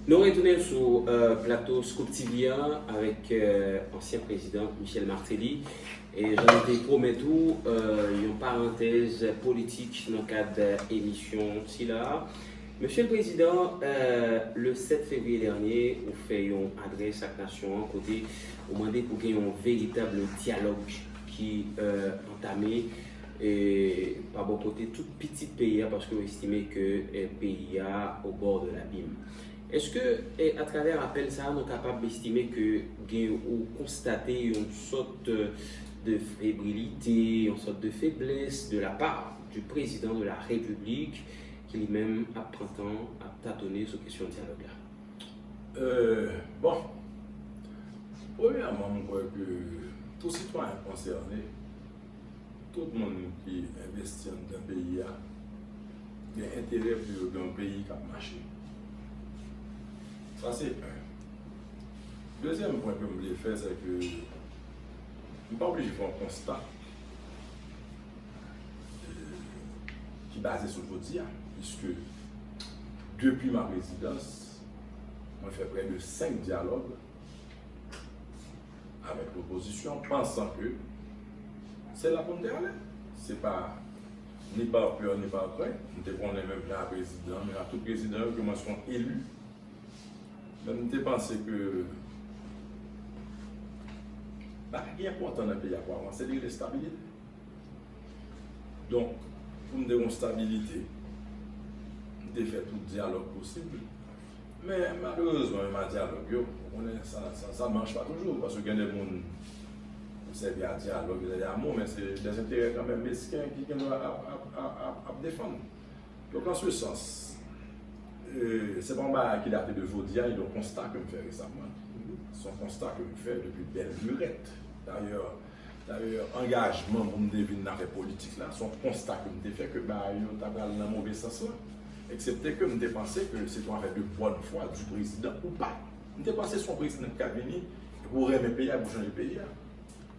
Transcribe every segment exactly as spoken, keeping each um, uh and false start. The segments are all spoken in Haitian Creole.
Nou retounen sou euh, plato Scoop T V a avèk euh, ansyen prezidan Michel Martelly. E jan nou te pwomèt ou, euh, yon parantèz politik nan kad emisyon sila. Mesye le Prezidan, euh, le sèt fevriye dènye, ou fè yon adrès ak nasyon an kote ou mande pou gen yon veritab dyalòg ki euh, antame e pa bò kote tout pitit peyi a paske yo estime ke eh, peyi a au bord de l'abîme. Èske eh, atravè apèl sa a nou kapab estime ke gen ou konstate yon sòt eh, de febrilite, yon sòt de feblès de la part du président de la République ki li menm ap pran tan ap tatone sou kesyon dyalòg la? Euh, bon, premyèman, m kwè ke tout sitwayen konsène, tout moun ki envesti anndan peyi a, gen enterè pou yo gen yon peyi k ap mache. Sa se youn. Dezyèm pwen ke m vle fè, se ke m pa oblije fè yon konsta ki baze sou jodi a, puiske depi ma prezidans, mwen fè prè de senk dyalòg avèk lopozisyon, pansan ke se la pou n te ale. Se pa ni pa pè ni pa krent. M te konnen menm jan a prezidan, menm jan a tout prezidan yo, ke mwen se yon eli. Men m te panse ke bagay ki enpòtan nan peyi a pou avanse, li rele stabilite. Donk, pou m te gen yon stabilite, m te fè tout dyalòg posib. Men malerezman, menm a dyalòg yo, ou konnen sa, sa, sa manch pa toujou, paske gen de moun ki sèvi a dyalòg, ki sèvi a mo, men se dèzenterè kanmenm mesken ki gen dwa ap, ap, ap, ap, ap defann. Donk, an se sans, euh, se pa yon bagay ki date de jodi a, ni de yon konsta ke m fè resaman. Se yon konsta ke m fè depi bèl lirèt. Dayè, dayè, angajman pou m te vin nan afè politik la, se yon konsta ke m te fè ke bagay yo ta pral nan move sans lan. Eksepte ke m te panse ke se te yon afè de bòn fwa du prezidan ou pa. M te panse se yon prezidan ki ka vini e pou renmen peyi a, pou chanje peyi a.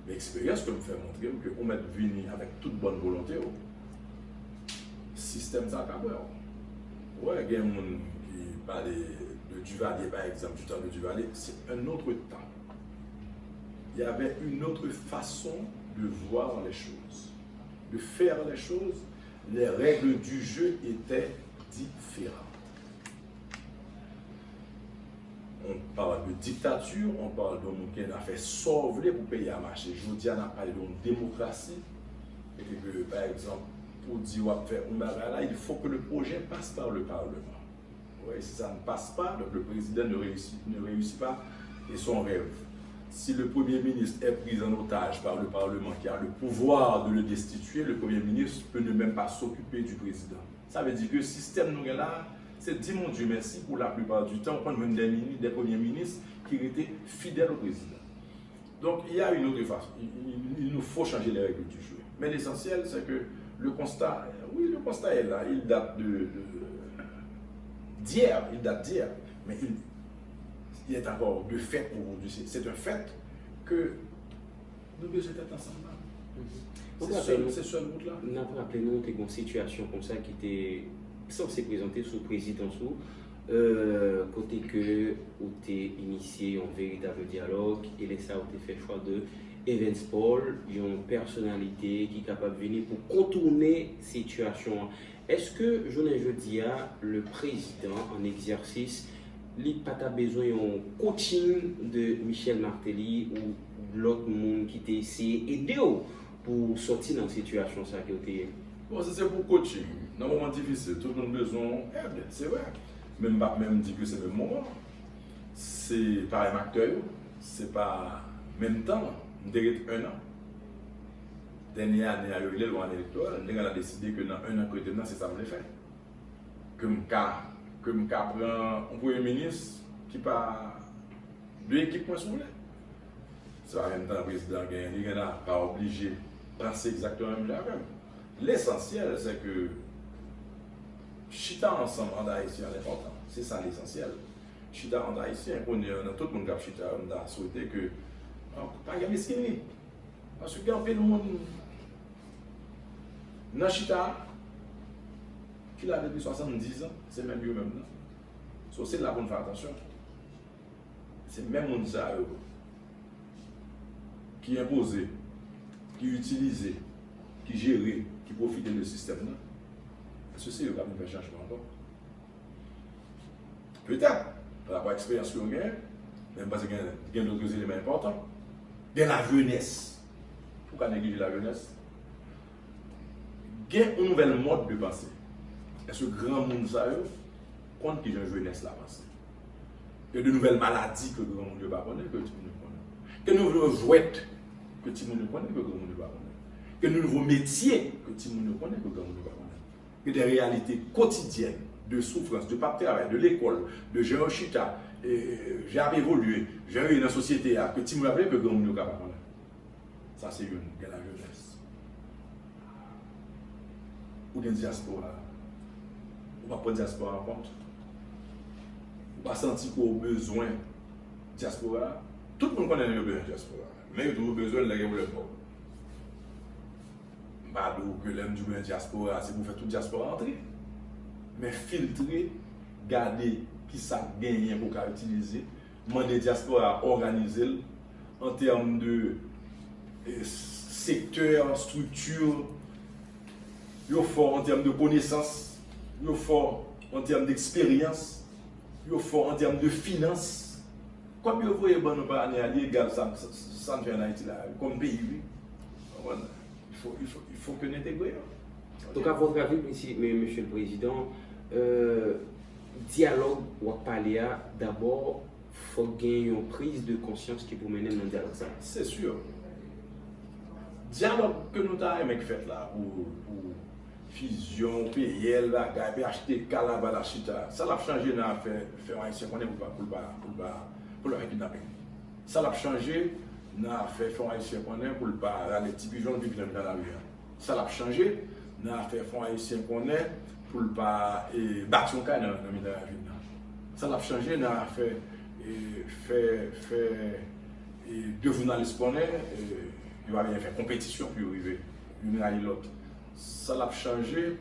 Men eksperyans ke m fè montre m ke ou mèt vini avèk tout bòn volonte w, sistèm sa ka bwè w. Ou wè, gen moun ki pale de Duvalier, par exemple, du temps de Duvalier, c'est un autre temps. Il y avait une autre façon de voir les choses, de faire les choses. Les règles du jeu étaient différentes. On parle de dictature, on parle de moun ki gen afè sa w vle pou peyi a mache. Jodi a, n ap pale de yon demokrasi. E ke, pa egzanp, pou di w ap fè yon bagay la, il faut que le projet passe par le Parlement. Oui, si ça ne passe pas, donc le président ne réussit, ne réussit pas et son rêve. Si le Premier ministre est pris en otage par le Parlement qui a le pouvoir de le destituer, le Premier ministre peut ne même pas s'occuper du président. Sa vle di ke sistèm nou gen la a, se di Bondye mèsi pou laplipa di tan ou konn jwenn de mini, de premye minis ki rete fidèl o prezidan. Donk, il y a une autre façon. Il, il, il nous faut changer les règles du jeu. Mais l'essentiel, c'est que le constat, oui, le constat est là, il date de, de d'hier, il date d'hier, mais il, il est encore de fait aujourd'hui. C'est, c'est un fait que nou bezwen tèt ansanm la. Se sèl, se sèl wout la. N ap raple nou, te gen yon sitiyasyon konsa ki te sanse prezante sou prezidans ou, euh, kote ke ou te inisye yon veritab dyalòg, e lè sa a ou te fè chwa de Evans Paul, yon pèsonalite ki kapab vini pou kontounen sitiyasyon an. Èske jounen jodi a, le prezidan an egzèsis, li pa ta bezwen yon coaching de Michel Martelly ou lòt moun ki te eseye ede w pou w sòti nan sitiyasyon sa ke w te ye? Bon, si se pou coaching, nan moman difisil, tout moun bezwen yon èd, se vre. Men m p ap menm di ke se menm moman. Se pa menm aktè yo, se pa menm tan, m te ret enn an. Dènye ane a, yo rele l yon ane elektoral, m te gentan deside ke nan enn an k rete m nan, se sa m vle fè. Ke m ka, ke m ka pran yon premye minis ki pa de ekip mwen, si w vle. Se pa menm tan prezidan genyen, li gentan pa oblije panse egzakteman menm jan avè m. Lesansyèl, se ke chita ansanm ant Ayisyen an enpòtan. Se sa lesansyèl. Chita ant Ayisyen, kounye a, nan tout moun k ap chita yo, m ta swete ke pa gen meskinri. Paske gen anpil moun nan chita a ki la depi swasanndiz an, se menm yo menm nan. So, se la pou n fè atansyon. Se menm moun sa yo ki enpoze, ki itilize, ki jere, ki pwofite de sistèm nan. Èske se yo k ap vin fè chanjman ankò? Petèt, pa rapò a eksperyans ke yo genyen, men m panse gen, gen dòt eleman enpòtan. Gen lajenès. Ou ka neglije lajenès. Gen yon nouvèl mòd de panse. Èske granmoun sa yo konn kijan jenès la panse? Gen de nouvèl maladi ke granmoun yo pa konnen, ke timoun yo konnen. Gen de nouvo jwèt ke timoun yo konnen, ke granmoun yo pa konnen. Gen de nouvo metye ke timoun yo konnen, ke granmoun yo pa konnen. Gen de reyalite kotidyèn, de soufrans, de p ap travay, de lekòl, de jan yo chita, e, jan y ap evolye, jan yo ye nan sosyete a, ke timoun yo ap leve, ke granmoun yo ka pa konnen. Sa se youn, gen lajenès. Ou gen dyaspora. Ou pa pran dyaspora an kont. Ou pa santi ke w bezwen dyaspora. Tout moun konnen yo bezwen dyaspora. Men yo toujou bezwen l lè gen pwoblèm kòb. M pa di w ke lè m di w gen dyaspora, se pou fè tout dyaspora antre. Men filtre, gade kisa k genyen pou w ka itilize. Mande dyaspora a òganize l an tèm de, eh, sektè, estrikti, yo fò an tèm de konesans, yo fò an tèm de eksperyans, yo fò an tèm de finans. Kòb yo voye ban nou pa ane a, li egal sa, sa, sa n fè ann Ayiti la, kòm peyi, wi. Konprann? Il faut, il faut, il faut que n entegre yo. Donk, à votre avis, mesye, me-, mesye le président, euh, dyalòg w ap pale a, dabò, fòk gen yon priz de konsyans ki pou mennen n nan dyalòg sa. Se si. Dyalòg ke nou ta renmen k fèt la pou, pou fizyon, P L, bagay, P H T K, Laval a chita. Sa l ap chanje nan afè fè yon Ayisyen konnen pou l pa, pou l pa, pou l pa, pou l pa fè kidnaping? Sa l ap chanje nan afè fè yon Ayisyen konnen pou l pa rale ti pijon l, ti pijon l nan lari a? Sa l ap chanje nan afè fè yon Ayisyen konnen pou l pa, e, bat yon kay nan, nan mitan ravin nan? Sa l ap chanje nan afè, e, fè, fè, e, de jounalis konnen, e, yo pa bezwen fè konpetisyon pou yo rive youn rayi lòt? Sa l ap chanje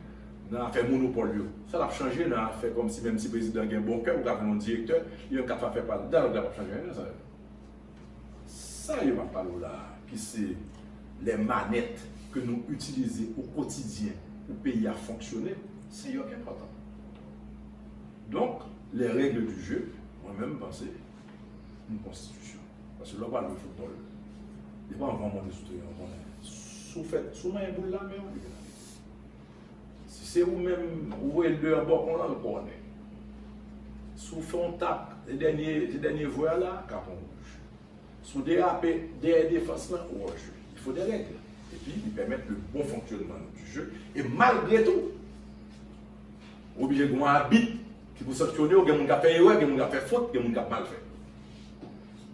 nan afè monopòl yo? Sa l ap chanje nan afè kòmsi menm si prezidan gen bon kè, ou ka vin yon direktè, li menm k ap fè pa l? Dyalòg la p ap chanje anyen nan sa yo. Sa yo m ap pale w la a, ki se lè manèt ke nou itilize o kotidyen pou peyi a fonksyone, se yo ki enpòtan. Donk, les règles du jeu, mwen menm, m panse, yon konstitisyon. Paske lè w pral jwe foutbòl, depi anvan w monte sou teren, w konnen. Si w fè, si w manyen boul la, men w li. Si se ou menm, ou voye l deyò bò kon lan, l kònè. Si w fè yon tap, se dènye, se dènye vwè a la, kapon wouj. Si w derape dèyè defans lan, ou an jeu. Il faut des règles. Epi, li pèmèt le bon fonctionnement du jeu. E malgre tou, ou oblije gen yon abit ki pou sanksyone w, gen moun k ap fè erè, gen moun k ap fè fot, gen moun k ap mal fè.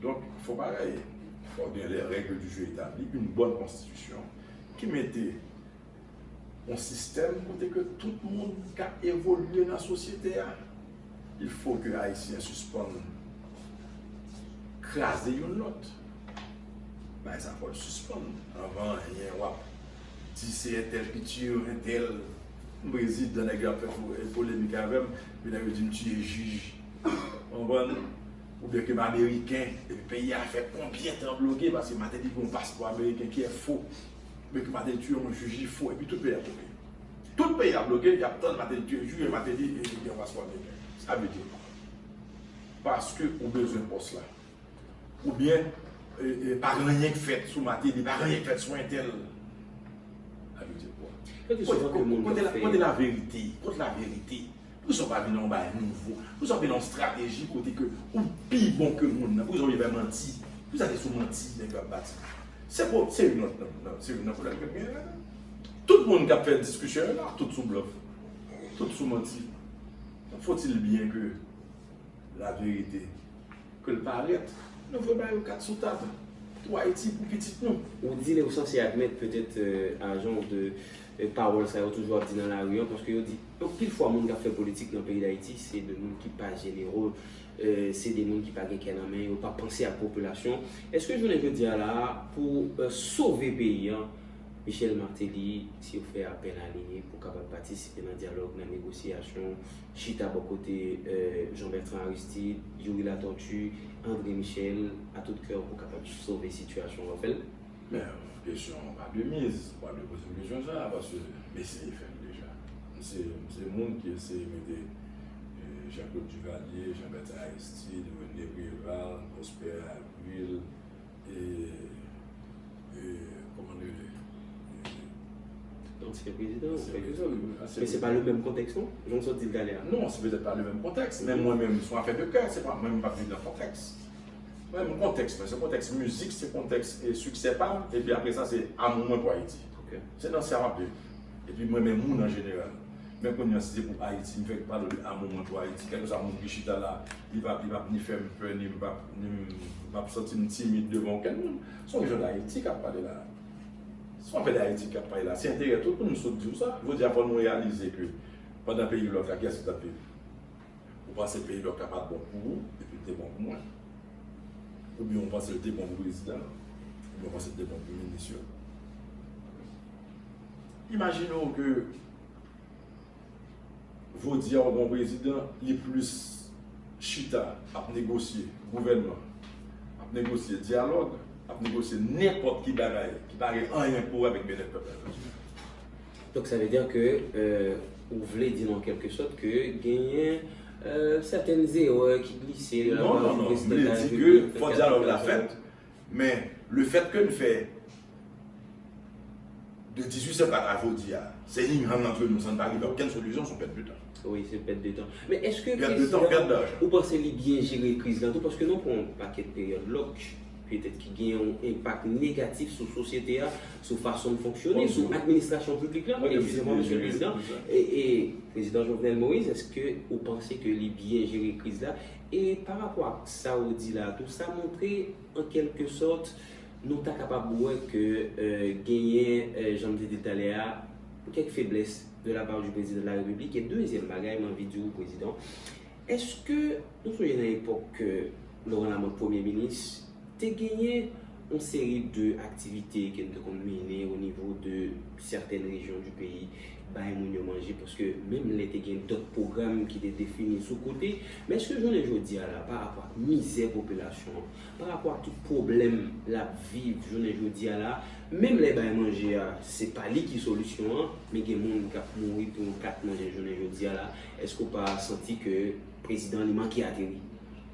Donk, fò bagay, fò gen les règles du jeu établies, une bonne constitution ki mete yon sistèm kote ke tout moun ka evolye nan sosyete a. Il faut que Ayisyen sispann kraze youn lòt. Bagay sa fò l sispann. Anvan anyen, w ap di se entèl ki tiye entèl. M prezidan, nèg yo ap fè po-, polemik avè m, epi nèg yo di m tiye jij. Konprann? Oubyen ke m Ameriken, epi peyi a fè konbyen tan bloke, paske Martelly gen yon paspò ameriken ki fo. Men ke Martelly tiye yon jij, li fo, epi tout peyi a bloke. Tout peyi a bloke, y ap tann Martelly tiye jij, Martelly, e, gen yon paspò ameriken. Sa vle di kwa? Paske ou bezwen pòs la. Oubyen, e, e, pa gen anyen k fèt sou Martelly, pa gen anyen k fèt sou entèl. Sa vle di kwa? Kote, kote, kote la, kote laverite? Kote laverite? Poukisa w pa vin ak yon bagay nouvo? Poukisa w vin ak yon estrateji kote ke ou pi bon ke moun nan? Poukisa w vin fè manti? Poukisa se sou manti nèg yo ap bati? Se po-, se youn nan, nan, nan, se youn nan pwoblèm ke n genyen la. Tout moun k ap fè diskisyon yo la, tout sou blòf. Tout sou manti. Faut-il bien que la vérité, ke l parèt, nou vle ba yo kat sou tab pou Ayiti, pou pitit nou. Ou di lè ou sanse admèt petèt, euh, ajan de, euh, pawòl sa yo toujou ap di nan lari an, paske yo di anpil fwa moun k ap fè politik nan peyi Dayiti se de moun ki pa jenero, euh, se de moun ki pa gen kè nan men yo, pa panse ak popilasyon. Èske jounen jodi a la a, pou, euh, sove peyi an, Michel Martelly, si yo fè apèl a li pou kapab patisipe nan dyalòg, nan negosyasyon, chita bò kote, euh, Jean Bertrand Aristide, Youri Latortue, André Michel, a tout kè w pou kapab sove sitiyasyon an, w ap fè l? Men, kesyon pa de miz, w ap poze m kesyon sa, paske m eseye fè l deja. M se, m se moun ki eseye mete eh, Jean-Claude Duvalier, Jean Bertrand Aristide, René Préval, Prosper Avril, e, e, kòman n rele? Ansyen prezidan, ansyen prezidan. Men se pa le menm kontèks non, jan w sot di l talè a. Non, se petèt pa le menm kontèks, men mwen menm, se yon afè de kè, se pa mwen menm m ap viv nan kontèks. Mwen menm kontèks mwen, se kontèks mizik, se kontèks e, siksè pa m, epi apre sa se amou mwen pou Ayiti. Se nan sa m ap viv. Epi m renmen moun an jeneral. Men kounye a si se pou Ayiti, m fèk pale de amou mwen pou Ayiti. Kèlkeswa moun ki chita la, li p ap, li p ap ni fè m pè, ni m p ap, ni m p ap santi m timid devan okenn moun. Se yon rejon d Ayiti k ap pale la. Se yon afè d Ayiti k ap pale la. Se enterè tout moun m sot di w sa. Jodi a fò nou reyalize ke pandan peyi lòk la, kiyès ki t ap viv? Ou panse peyi lòk la pa t bon pou ou, epi l te bon pou mwen? Oubyen ou panse l te bon pou prezidan? Oubyen ou panse l te bon pou minis yo? Imajine w ke jodi a w gen yon prezidan, li plis chita ap negosye gouvènman, ap negosye dyalòg, ap negosye nenpòt ki bagay ki pa gen anyen pou wè avèk byennèt pèp la jodi a. Donk sa vle di ke euh, ou vle di nou an kèlke sòt ke genyen euh, sètèn erè ki glise de la part du prezidan de la repiblik. Non, non, non, m vle di ke fò dyalòg la fèt, men lefèt ke n fè de dizuit septanm a jodi a, se yin han antre nou san n pa rive a okenn solisyon, se yon pèt de tan. Wi, se pèt de tan. Men èske prezidan, ou panse li byen jere kriz la tou? Paske nou pran yon pakèt peryòd lòk, petèt ki gen yon enpak negatif sou sosyete a, sou fason n fonksyone, sou administrasyon piblik la, eksizemwa, mesye prezidan, e, e prezidan Jovenel Moïse, èske ou panse ke li byen jere kriz la? E pa rapò ak sa ou di la tou, sa montre an kèlke sòt nou ta kapab wè ke euh, genyen, euh, jan m te di l talè a, kèk feblès de la part du président de la République. E dezyèm bagay, m anvi di w, prezidan, èske ou sonje nan epòk ke Laurent Lamothe premye minis, te genyen yon seri de aktivite ke n te konn mennen o nivo de sètèn rejyon di peyi, bay moun yo manje, paske menm lè te gen dòt pwogram ki te defini sou kote, men èske jounen jodi a la, pa rapò ak mizè popilasyon an, pa rapò ak tout pwoblèm l ap viv jounen jodi a la, menm lè bay manje a, se pa li ki solisyon an, men gen moun k ap mouri pou yon kat manje jounen jodi a la, èske w pa santi ke prezidan li manke ateri?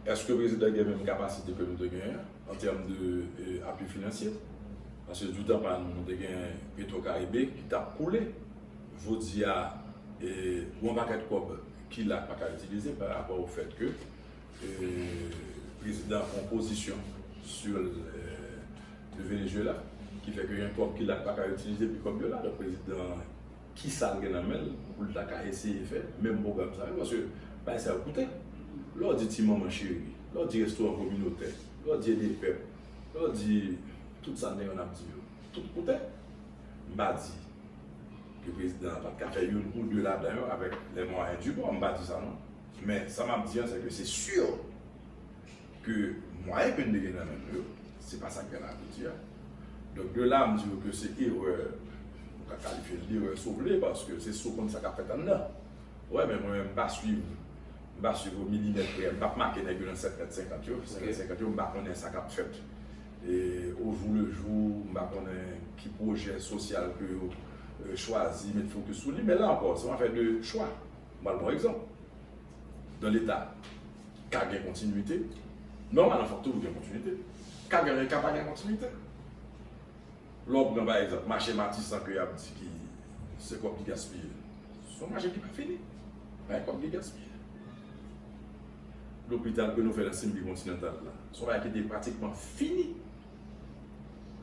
Èske prezidan gen menm kapasite ke nou te genyen an tèm de apui finansye? Paske doutan pa nou, nou te gen Petro Caribe ki t ap koule. Jodi a, e, gon pakèt kòb ki la k pa ka itilize pa rapò o fèt ke e, prezidan pran pozisyon sou e, le Venezuela, ki fè ke gen kòb ki la k pa ka itilize, epi kòb yo la. Donk prezidan, kisa l gen nan men l pou l ta ka eseye fè menm pwogram sa yo? Paske bagay sa yo koute. Lè w di ti manman cheri, lè w di restoran kominotè, lè w di ede pèp, lè w di tout sa n te konn ap di yo, tout koute. M pa di ke prezidan an pa t ka fè youn ou de ladan yo avèk les moyens du bord, m pa di sa non. Men sa m ap di an, se ke se si ke mwayen ke n te gen nan men nou yo, se pa sa k gen la jodi a. Donk de la, m di w ke se erè, ou ka kalifye l d erè si w vle, paske se si w konn sa k ap fèt anndan. Wè, men mwen menm, m pa swiv, m pa swiv o milimèt prè, m p ap make nèg yo nan sèt mèt senkant yo, sèt mèt senkant yo, m pa konnen sa k ap fèt. E, au jour le jour, m pa konnen ki pwojè sosyal ke yo e, chwazi, met fokis sou li, men la ankò, se yon afè de chwa. M pral ba w egzanp. Dans l'État, ka gen kontinwite, nòmalman fòk toujou gen kontinwite. Ka gen, ka pa gen kontinwite. Lè w pran pa egzanp mache Matisan ke y ap di ki se kòb ki gaspiye. Se yon mache ki pa fini. Pa gen kòb ki gaspiye. Lopital ke nou fè nan Simbi Kontinantal la, se yon bagay ki te pratikman fini.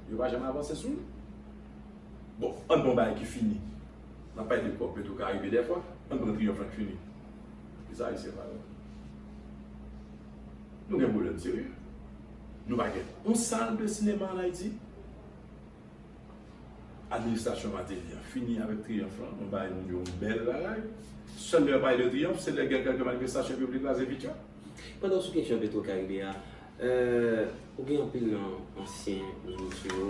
Yo pa janm avanse sou li. Bon, ann pran yon bagay ki fini. N ap pale de kòb Petro Caribe dèfwa, ann pran Triyonf lan k fini. Kisa Ayisyen pa wè? Nou gen pwoblèm serye. Nou pa gen yon sal de sinema ann Ayiti. Administrasyon Martelly an fini avèk Triyonf lan, nou bay moun yo yon bèl bagay. Sèl lè yo pale de Triyonf, se lè gen kèlke manifestasyon epi yo vle kraze vit yo. Pandan w sou kesyon Petro Caribe a, Ou gen anpil nan ansyen minis yo,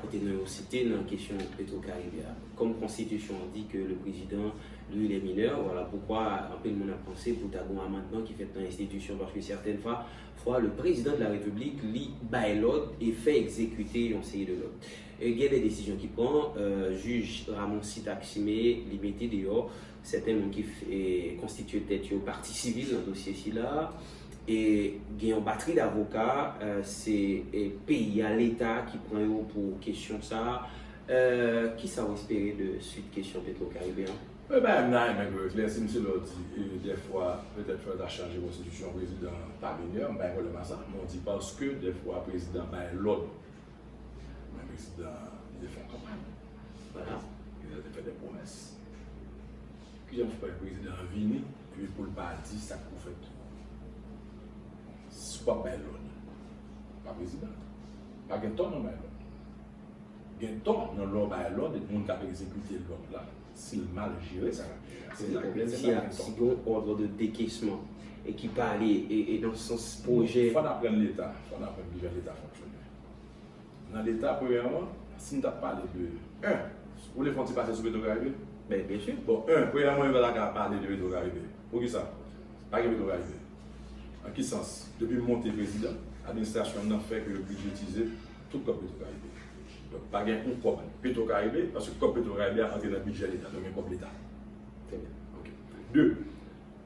kote non yo site nan kesyon Petro Caribe a. Kòm konstitisyon an di ke le président, lui, il est mineur, voilà pourquoi anpil moun ap panse pou ta gen yon amandman ki fèt nan enstitisyon, paske sètèn fwa, fwa le président de la République li bay lòd e fè egzekite yon seri de lòd. E gen de desizyon ki pran, jij Ramon Sitaxime li mete deyò sèten moun ki konstitye tèt yo pati sivil nan dosye sila. E gen yon batri davoka, se peyi a, Leta ki pran yo pou kesyon sa. Kisa w espere de swit kesyon Petro Caribe an? Wi, bagay m ta renmen pou yo eklèsi m, se lè w di dèfwa petèt fò yo ta chanje konstitisyon, prezidan pa minè, m pa gen pwoblèm a sa, men w di paske dèfwa prezidan bay lòd. Men prezidan li te fè yon kanpay. Voilà. Prezidan te fè de pwomès. Kijan pou fè prezidan an vini epi pou l pa di sa k pou fèt? Si w ap bay lòd, pa prezidan. Pa gen tò nan bay lòd. Gen tò nan lè w bay lòd, moun k ap egzekite lòd la, si l mal jere sa k ap jere a. Se la pwoblèm si gen tò. Si gen yon òd de dekesman e ki pa ale e nan sans pwojè. Fò n aprann Leta, fò n aprann kijan Leta fonksyone. Nan Leta, premyèman, si n t ap pale de, en, ou vle fè yon ti pase sou Petro Caribe? Ben, byen si. Bon, en, premyèman, yo pa ta ka pale de Petro Caribe. Poukisa? Pa gen Petro Caribe. An ki sans? Depi m monte prezidan, administrasyon m nan fè ke yo bidjetize tout kòb Petro Caribe. Donk, pa gen yon kòb Petro Caribe, paske kòb Petro Caribe a antre nan bidjè Leta, donk gen kòb Leta. Trè byen. Ok. De,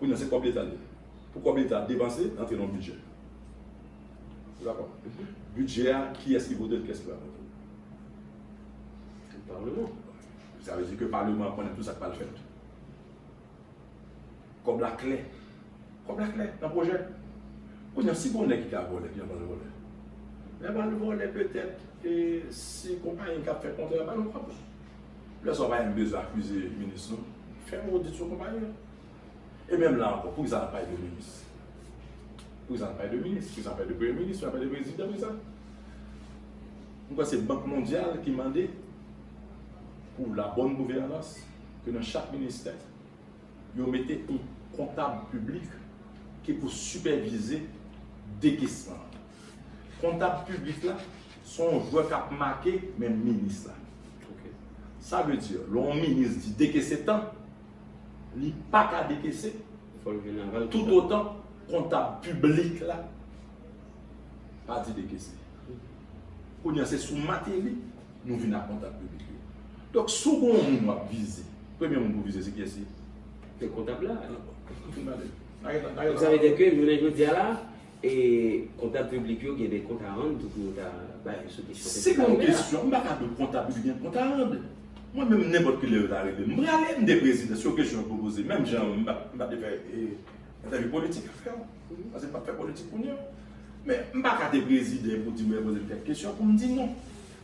kounye a se kòb Leta li ye. Pou kòb Leta depanse, antre nan bidjè. Ou dakò? Bidjè a, kiyès ki vote l, kiyès ki pa vote l? Palman. Sa vle di ke palman an konnen tout sa k pral fèt. Kòb la klè. Kòb la klè nan pwojè. Kounye a, si gon nèg ki ka vòlè, ki anvan vòlè. Lè pral vòlè petèt, e si konpayi k ap fè kontrè a pa nan kòb. Lè sa w pa menm bezwen akize minis nou. Fè yon odit sou konpayi an. E menm la ankò, poukisa n ap pale de minis? Poukisa n ap pale de minis? Poukisa n ap pale de premye minis? Poukisa n ap pale de prezidan konsa? M kwè se Bank Mondyal ki mande pou la bonne gouvernance ke nan chak ministè, yo mete yon kontab piblik ki pou sipèvize dekesman an. Kontab piblik la, se yon jwè k ap make men minis la. Sa vle di, lè yon minis di dekese tan, li pa ka dekese toutotan kontab piblik la pa di dekese. Kounye a, se sou materi nou vin ak kontab piblik yo. Donk, si w gen yon moun w ap vize, premye moun pou vize, se kiyès li? Se kontab la. Donk, sa vle di ke jounen jodi a la, e kontab piblik yo gen de kont a rann tou pou yo ta bay sou kesyon. Si gen yon kesyon, m pa ka di w kontab piblik gen kont a rann. Mwen menm, nenpòt ki lè yo ta rele m, m prale, m te prezidan, si yon kesyon yo poze, menm jan m pa, m pa te fè entèvyou politik avè w. Paske m p ap fè politik kounye a. Men, m pa ka te prezidan pou di mwen poze m kèk kesyon pou m di non.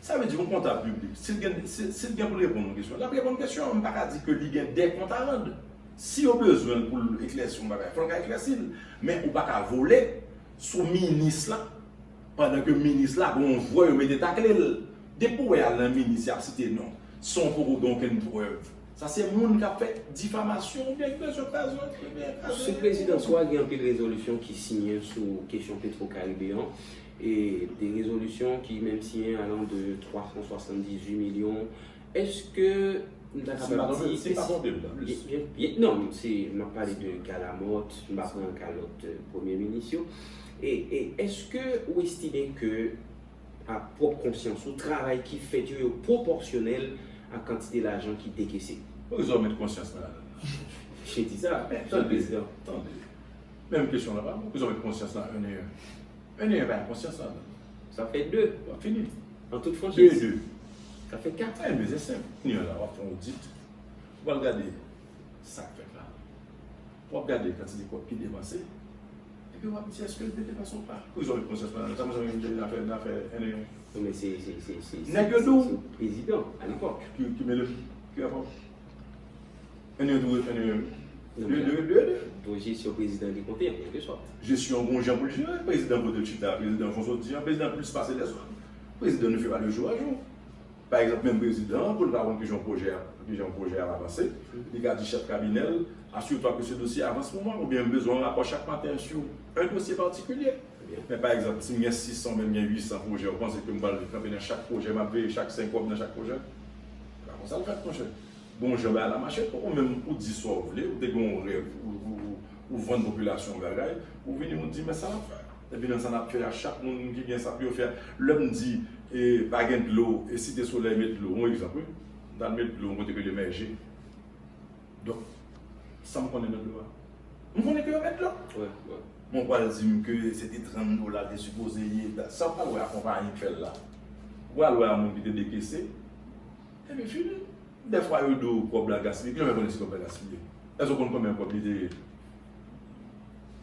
Sa vle di yon kontab piblik, si l gen, si, si l gen pou l reponn yon kesyon, l ap reponn kesyon an. M pa ka di ke li gen de kont a rann. Si yo bezwen l pou l eklèsi yon bagay, fò l ka eklèsi l. Men ou pa ka vole sou minis la, pandan ke minis la gen yon jwè yo mete takle l. Depi w wè y al nan minis, y ap site non, san w poko gen okenn prèv. Sa se moun k ap fè difamasyon oubyen ki bezwen kraze yon, oubyen kraze. Sou prezidans ou a, gen anpil rezolisyon ki siyen sou kesyon Petro Caribe an. E de rezolisyon ki menm siyen alan de twa san swasanndizuit milyon. Èske nou ta kapab di, si m pa twonpe m, non, se, m ap pale de ka Lamothe, m pa pran ka lòt premye minis yo. E, e èske ou estime ke, a pwòp konsyans ou, travay ki fèt yo, yo pwopòsyonèl ak kantite lajan ki dekese? Poukisa w met konsyans mwen ladan? Je dis sa, men tande, tande. Menm kesyon la pa bon. Poukisa w met konsyans la, un et un? Un et un pa gen konsyans ladan. Sa fè de. W ap fini. An tout franchiz. De et de. Sa fè kat. Ebyen, se senp. Kounye a la, w ap fè yon odit. Ou pral gade sa k fèt la. W ap gade kantite kòb ki depanse. Epi w ap di, èske l te depanse ou pa? Poukisa w met konsyans mwen ladan? Sa mwen, sa mwen, nan afè, nan afè, un et un. Non, men se, se, se, se, nèg yo di w, se prezidan, alepòk, ki, ki mele, ki rapò? Un et un, un et un. Non, de, men de, de, de. Bon, jesyon prezidan ki konte, an kèlke sòt. Jesyon gon jan pou l jere. Prezidan kote l chita, prezidan fon soti an, prezidan plis pase lèzòt. Prezidan ne fait pas de jour à jour. Pa egzanp, menm prezidan an, pou l pa konn kijan pwojè a, kijan pwojè a ap avanse, li ka di chèf kabinè l, assure-toi que ce dossier avance pour moi, oubyen m bezwen yon rapò chak maten sur Un dossier particulier. Men pa egzanp, si m gen sis san oubyen m gen uit san pwojè, ou panse ke m pral kanpe nan chak pwojè, m ap veye chak senk kòb nan chak pwojè? Se pa konsa l fèt, monchè. Bon jan bagay la mache, ou menm ou di sa w vle, ou te gen yon rèv, ou, ou, ou, ou vann popilasyon yon bagay, ou vini ou di men sa n ap fè. Epi nan sa n ap fè a, chak moun ki gen sa pou yo fè a, lè m di e, pa gen dlo, e Site Solèy met dlo, yon egzanp wi, m t al met dlo yon kote ke yo mèje. Donk, sa m konnen nan dlo a? M konnen ke yo met dlo. Men w pral di m ke se te trant dola l te sipoze ye, sa w pral wè a konpayi k fè l la. Ou pral wè a moun ki te dekese. Epi fini. Dèfwa yo di w kòb la gaspiye. Kilè w konnen si kòb la gaspiye? Èske w konn konbyen kòb li te ye?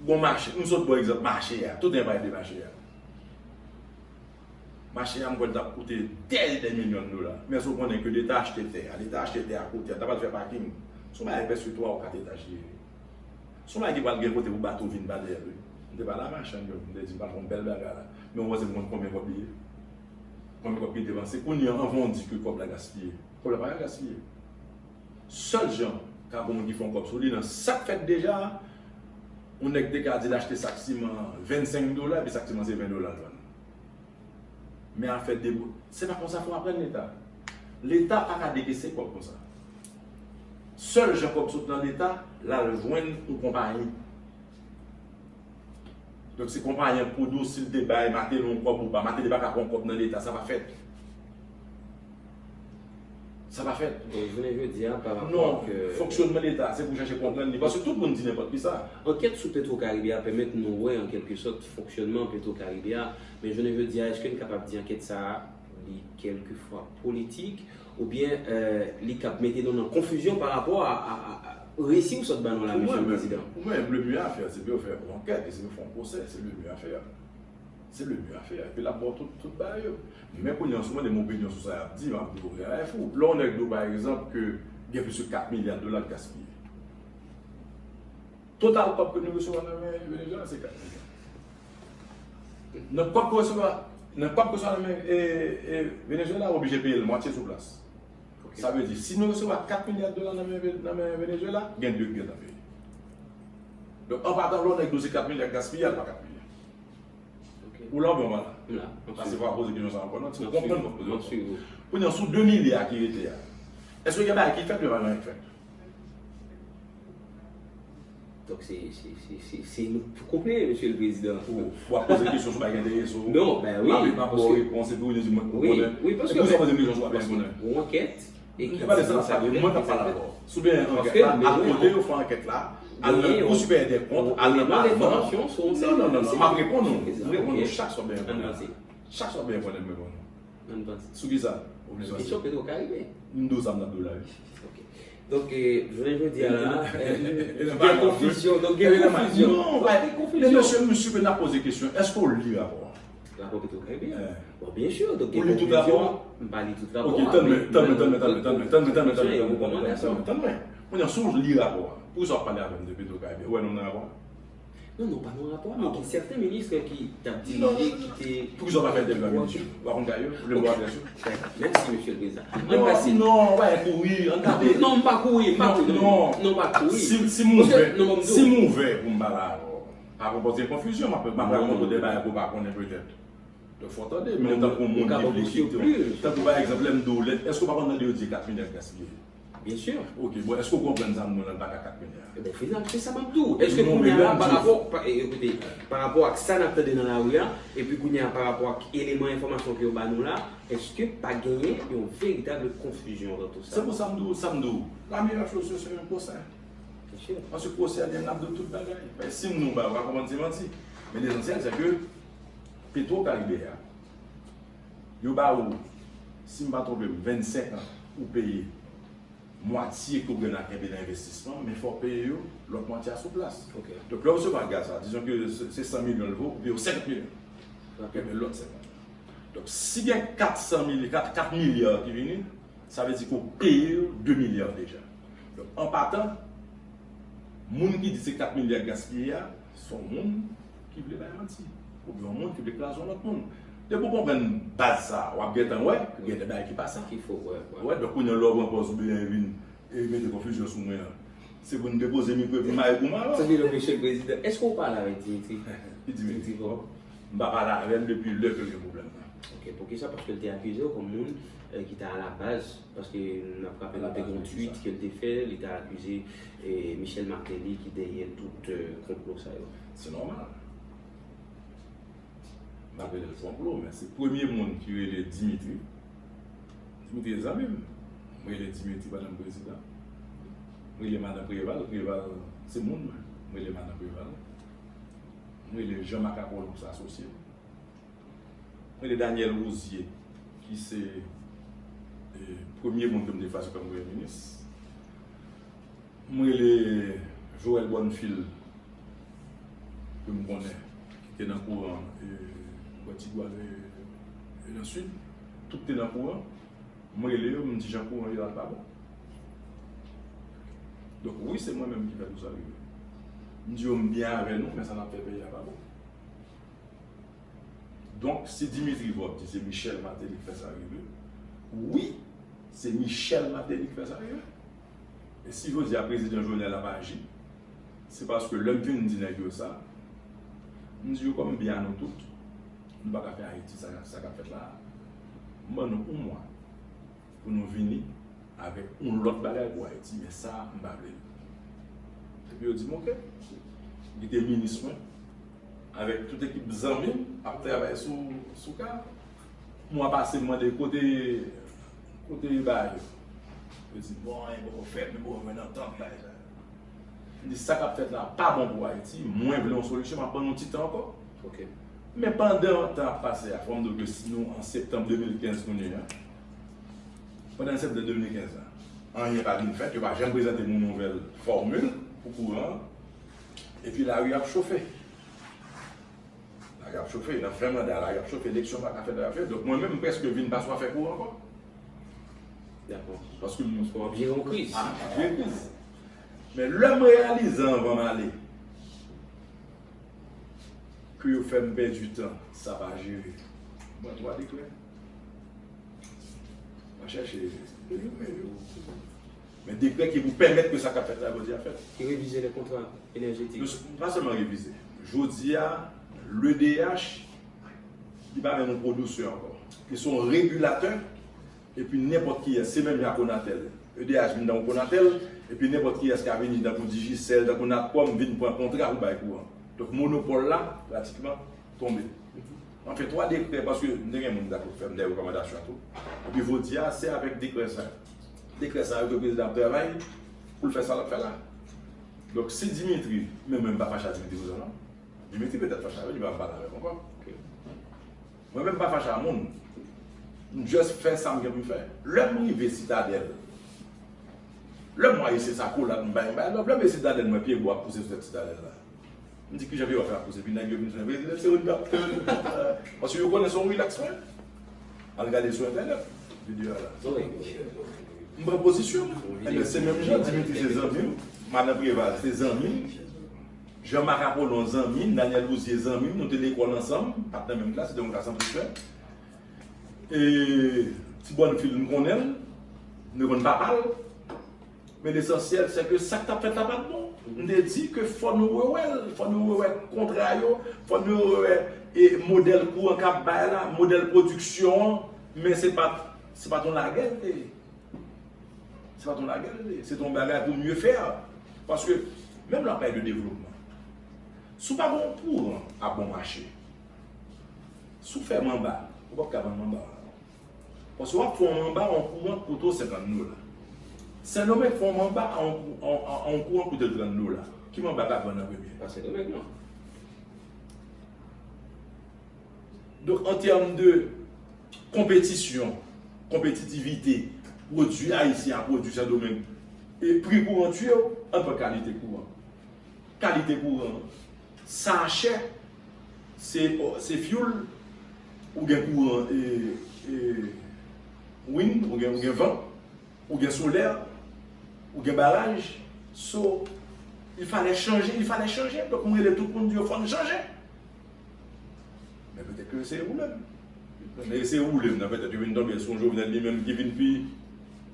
Gon mache, m sot ba w egzanp mache a. Tout moun pale de mache a. Mache a, m kwè l t ap koute dè, dè milyon dola. Men èske w konnen ke Leta achte tè a? Leta achte tè a kote a? L ta pral fè paking. Se yon bagay prèske twa ou kat etaj li ye. Se yon bagay ki pral gen kote pou bato vin pa dèyè l wi. M te pale a machann yo, m te di m pral fè yon bèl bagay la. Men ou panse m konn konbyen kòb li ye? Konbyen kòb ki depanse? Kounye a, anvan w di ke kòb la gaspiye. Kòb la pa ka gaspiye. Sèl jan ka gon moun ki fè yon kòb sou li, nan sa k fèt deja a, yon nèg te ka di l achte sak siman vennsenk dola, epi sak siman se ven dola l vann. Men afè debo-, se pa konsa fò w aprann Leta. Leta pa ka dekese kòb konsa. Sèl jan kòb sot nan Leta, l al jwenn yon konpayi. Donk, se konpayi an k pou di w si l te bay Martelly yon kòb ou pa. Martelly pa ka pran yon kòb nan Leta, sa pa fèt. Sa pa fèt. Bon, jounen jodi a, pa rapò Non, ak, euh, fonksyonman Leta, se pou chache konprann li. Paske tout moun di nenpòt kisa. Ankèt sou Petro Caribe a pèmèt nou wè, an kèlke sòt, fonksyonman Petro Caribe a. Men jounen jodi a, èske n kapab di ankèt sa a, li kèlkefwa politik, oubyen, euh, li kab mete nou nan konfizyon pa rapò a, a, a, a resi ou sot ba nou la, Mesye le Prezidan? Pou mwen, le mieux à faire, se pou yo fè yon ankèt, e se pou yo fè yon pwosè, se le mieux à faire. Se le mieux à faire. Epi l ap ba w tout, tout bagay yo. Men kounye a, si w mande m opinyon sou sa y ap di, m ap di w, bagay fou. Lè yon nèg di w, pa egzanp, ke gen plis ke kat milya dola k gaspiye. Total kòb ke nou resevwa nan men Venezuela, se kat milya. Nan kòb ke resevwa, nan kòb ke resevwa nan men, e, e, Venezuela, ou oblije peye l mwatye sou plas. Sa vle di, si nou resevwa kat milya dola nan men, nan men Venezuela, gen de k gentan peye. Donk, an patan, lè yon nèg di w se kat milya k gaspiye, a l pa kat milya. Ou la oubyen w pa la? M la. Paske fò w poze kesyon sa ankò, non? Ou konprann fò w poze ankò. Kounye a, sou de milya ki rete a, èske gen bagay ki fèt oubyen pa gen anyen k fèt? Donk, se, se, se, se, se nou k pou konnen, Mesye le Prezidan. Ou, w ap poze kesyon sou bagay ki enterese w. Non, ben wi, m ap ba w repons epi ou vin di mwen k pou konnen. Wi, paske, epi w sa poze m kesyon sou bagay ki enterese w. Yon ankèt, E ki di nou sa yo fè, mwen k ap pale avè w. Si w gen ankèt la, al kote yo fè ankèt la, al nan Kou Siperyè dè Kont, al nan Palman. Non, non, non, non, m ap reponn ou. M reponn ou chak swa byen konnen. Chak swa byen konnen m reponn ou. Sou kisa? Sou kesyon Petro Caribe. M di w sa m t ap di w la, wi. Donk, jounen jodi a la, gen konfizyon. Donk, gen konfizyon. Non, men mesye, m swiv ke n ap poze kesyon. Èske w li rapò a? Rapò Petro Caribe. Bon, byen si, donk gen konfizyon. M pa li tout rapò a. Ok, tann mwen, tann mwen, tann mwen, tann mwen, tann mwen, tann mwen, tann mwen, tann mwen, tann mwen, tann mwen. Kounye a, si w li rapò a, poukisa w ap pale avè m de Petro Caribe? Ou wè non m nan rapò a? Non, non, pa nan rapò a, men gen sèten minis ki t ap dirije, ki te... Poukisa w pa fè entèvyou ak minis yo? Ou pa konn kay yo? Ou vle m ba w adrès yo? Mèsi, Mesye le Prezidan. Ann pase. Non, non, w pa kouri, ann gade. Non, m pa kouri, m pa kouri. Non, non, m pa kouri. Si, si m ouvè, si m ouvè pou m pale avè w, pa pral poze konfizyon, m ap, m ap rakonte w de bagay ke w pa konnen petèt. Donk, fò w tande, men ou tankou yon moun ki vle kite w. Tankou, pa egzanp, lè m di w, lè, èske w pa konn tande yo di kat milya k gaspiye? Byen si. Ok, bon, èske w konprann sa m di w la, l pa ka kat milya? Ebyen, final, se sa m ap di w. Èske kounye a la, pa rapò, pa, e, ekoute, pa rapò ak sa n ap tande nan lari a, epi kounye a, pa rapò ak eleman enfòmasyon ke yo ba nou la, èske pa genyen yon veritab konfizyon nan tout sa? Se pou sa m di w, sa m di w. La meilleure chose, c'est un procès. Byen si. Paske pwosè a, n ap di w tout bagay. Men si m di w bagay, w pa konprann se manti. Men lesansyèl, se ke Petro Caribe a, yo ba ou, si m pa twonpe m, vennsenk an, ou peye mwatye ke w gen a kenbe nan envestisman, men fò w peye yo lòt mwatye a sou plas. Ok. Donk, lè w resevwa gaz la, dizon ke se, se san milyon l vo, ou peye yo senkant milyon. Ok. Ou kenbe lòt senkant. Donk, si gen kat san milya, kat, kat milya ki vini, sa vle di ke w peye yo de milya deja. Donk, an patan, moun ki di se kat milya k gaspiye a, se yon moun ki vle bay manti. Oubyen yon moun ki vle kraze yon lòt moun. Depi w konprann baz sa a, w ap gentan wè, gen de bagay ki pa sa. Ki fo, wè, wè. Wè, donk kounye a lè w pran pòz ou byen vin e mete konfizyon sou mwen an. Se pou n depoze mikwo epi maye pou m alò. Sa vle di, Michel Prezidan, èske w pale avèk Dimitri? Ki Dimitri? M pa pale avè l depi lè ke l gen pwoblèm nan. Ok, poukisa? Paske l te akize w kòm moun ki te alabaz, paske n ap raple nou te gen yon tweet ke l te fè, li te akize Michel Martelly ki dèyè tout konplo sa yo. Se nòmal. M ap rele l konplo, men se premye moun ki rele Dimitri. Dimitri se zanmi m. Mwen rele Dimitri pandan m prezidan. Mwen rele madan Preval, Preval se moun mwen. Mwen rele madan Preval. Mwen rele Jean Marc Apollon ki se asosye m. Mwen rele Daniel Rouzier ki se e, premye moun ke m te fè sou kòm premye minis. Mwen rele Joël Bonnefil ke m konnen ki te nan kouran e, bò Tigwav e, e nan Sid. Tout te nan kouran. Mwen rele yo, m di jan kouran yo al pa bon. Donk wi, se mwen menm ki fè tout sa rive. M di yo m byen avè nou, men sa n ap fè peyi a pa bon. Donk, si Dimitri Vorbe di se Michel Martelly ki fè sa rive, wi, se Michel Martelly ki fè sa rive. E si jodi a prezidan Jovenel ap aji, se paske lè m vin di nèg yo sa, m di yo kòm m byen a nou tout, nou pa ka fè Ayiti sa, sa k ap fèt la a. M ban nou yon mwa pou nou vini avèk yon lòt bagay pou Ayiti, men sa a, m pa vle l. Epi yo di m, oke. M kite minis mwen, avèk tout ekip zanmi m, ap travay sou, sou ka. Mwa pase, m mande kote, kote bagay yo. Yo di, bon, anyen poko fèt, nou poko jwenn antant, bagay sa yo. M di, sa k ap fèt la pa bon pou Ayiti, mwen vle yon solisyon, m ap ban nou ti tan ankò. Ok. Men pandan tan ap pase a, fò m di w ke si nou an septanm de mil kenz kounye a, pandan septanm de mil kenz la, anyen pa vin fèt, yo pa janm prezante m yon nouvèl fòmil pou kouran an, epi lari ap chofe. Lari ap chofe, nan fen manda, lari ap chofe, eleksyon pa ka fèt, lari ap chofe. Donk mwen menm, m prèske vin pa sou afè kouran ankò. Dakò. Paske m. Paske w ap jere yon kriz. Ah, m ap jere kriz. Men lè m reyalize anvan m ale, ke yo fè m pèdi tan, sa pa jere. Mwen twa dekrè. Mwen chèche yo, men yo. Men dekrè ki pou pèmèt ke sa k ap fèt la jodi a fèt. Ki revize lè kontra enèjetik. Yo pa sèlman revize. Jodi a, l'E D H, li pa menm yon pwodiktè ankò. Li se yon regilatè. Epi nenpòt kiyès, se menm jan ak Conatel. E D H vin tankou Conatel, epi nenpòt kiyès ka vini tankou Digicel, tankou Natcom, vin pran kontra pou bay kouran. Donk monopòl la, pratikman, tonbe. Anfen, twa dekrè, paske m te gen moun ki ta fè m de rekòmandasyon tou. Epi jodi a, se avèk dekrè sa. Dekrè sa yo ke prezidan ap travay pou l fè sa l ap fè la. Donk, si Dimitri, men mwen m pa fache ak Dimitri pou sa non. Dimitri petèt fache avè l, li pa vle pale avè m ankò. Mwen menm m pa fache a moun. M just fè sa m gen pou m fè. Lè m rive Sitadèl, lè m wè se sa kolad m bay, m bay lòv. Lè m rive Sitadèl, m wè pye bwa ap pouse sou tèt Sitadèl la. M di kijan pye bwa fè ap pouse, epi nèg yo vin fè vre, se yon dap. Paske yo konnen se yon relax mwen. Al gade sou entènèt, videyo a la. M pran pozisyon m. Ebyen, se menm jan, Dimitri se zanmi m, Madan Preval se zanmi m. Jean Marc Apollon zanmi m, Daniel Rouzier zanmi m, nou te lekòl ansanm, pa t nan menm klas, se te yon klas an plis fè. E Ti Bonnefil m konnen l, m te konn papa l. Men lesansyèl se ke sa k t ap fèt la pa t bon. M te di ke fò nou rewè l, fò nou rewè kontra yo, fò nou rewè e modèl kouran k ap bay la, modèl pwodiksyon an, men se pa t, se pa t yon lagè l te ye. Se pa t yon lagè l te ye, se t yon bagay pou mye fè. Paske, menm lè w ap pale de devlopman, si w pa gen yon kouran a bon mache, si w fè manba, ou p ap ka vann manba w la. Paske w ap fè yon manba a yon kouran k koute w senkant dola. Sendomeng fè yon manba a yon, a, a, a yon kouran k koute l trant dola. Ki manba k ap vann an premye? Pa Sendomeng, non. Donk, an tèm de konpetisyon, konpetitivite, pwodui ayisyen a pwodui Sendomeng, e pri kouran tiye w, ann pran kalite kouran. Kalite kouran, sa chè, se, se fyoul, ou gen kouran e, e, wind, ou gen, ou gen van, ou gen solè, ou gen baraj. So, il fallait changer, il fallait changer. Donk, mwen rele tout moun di yo, fò n chanje. Men petèt ke se woule m. Men se woule m nan, petèt yo vin tonbe sou yon Jovenel li menm ki vin pi,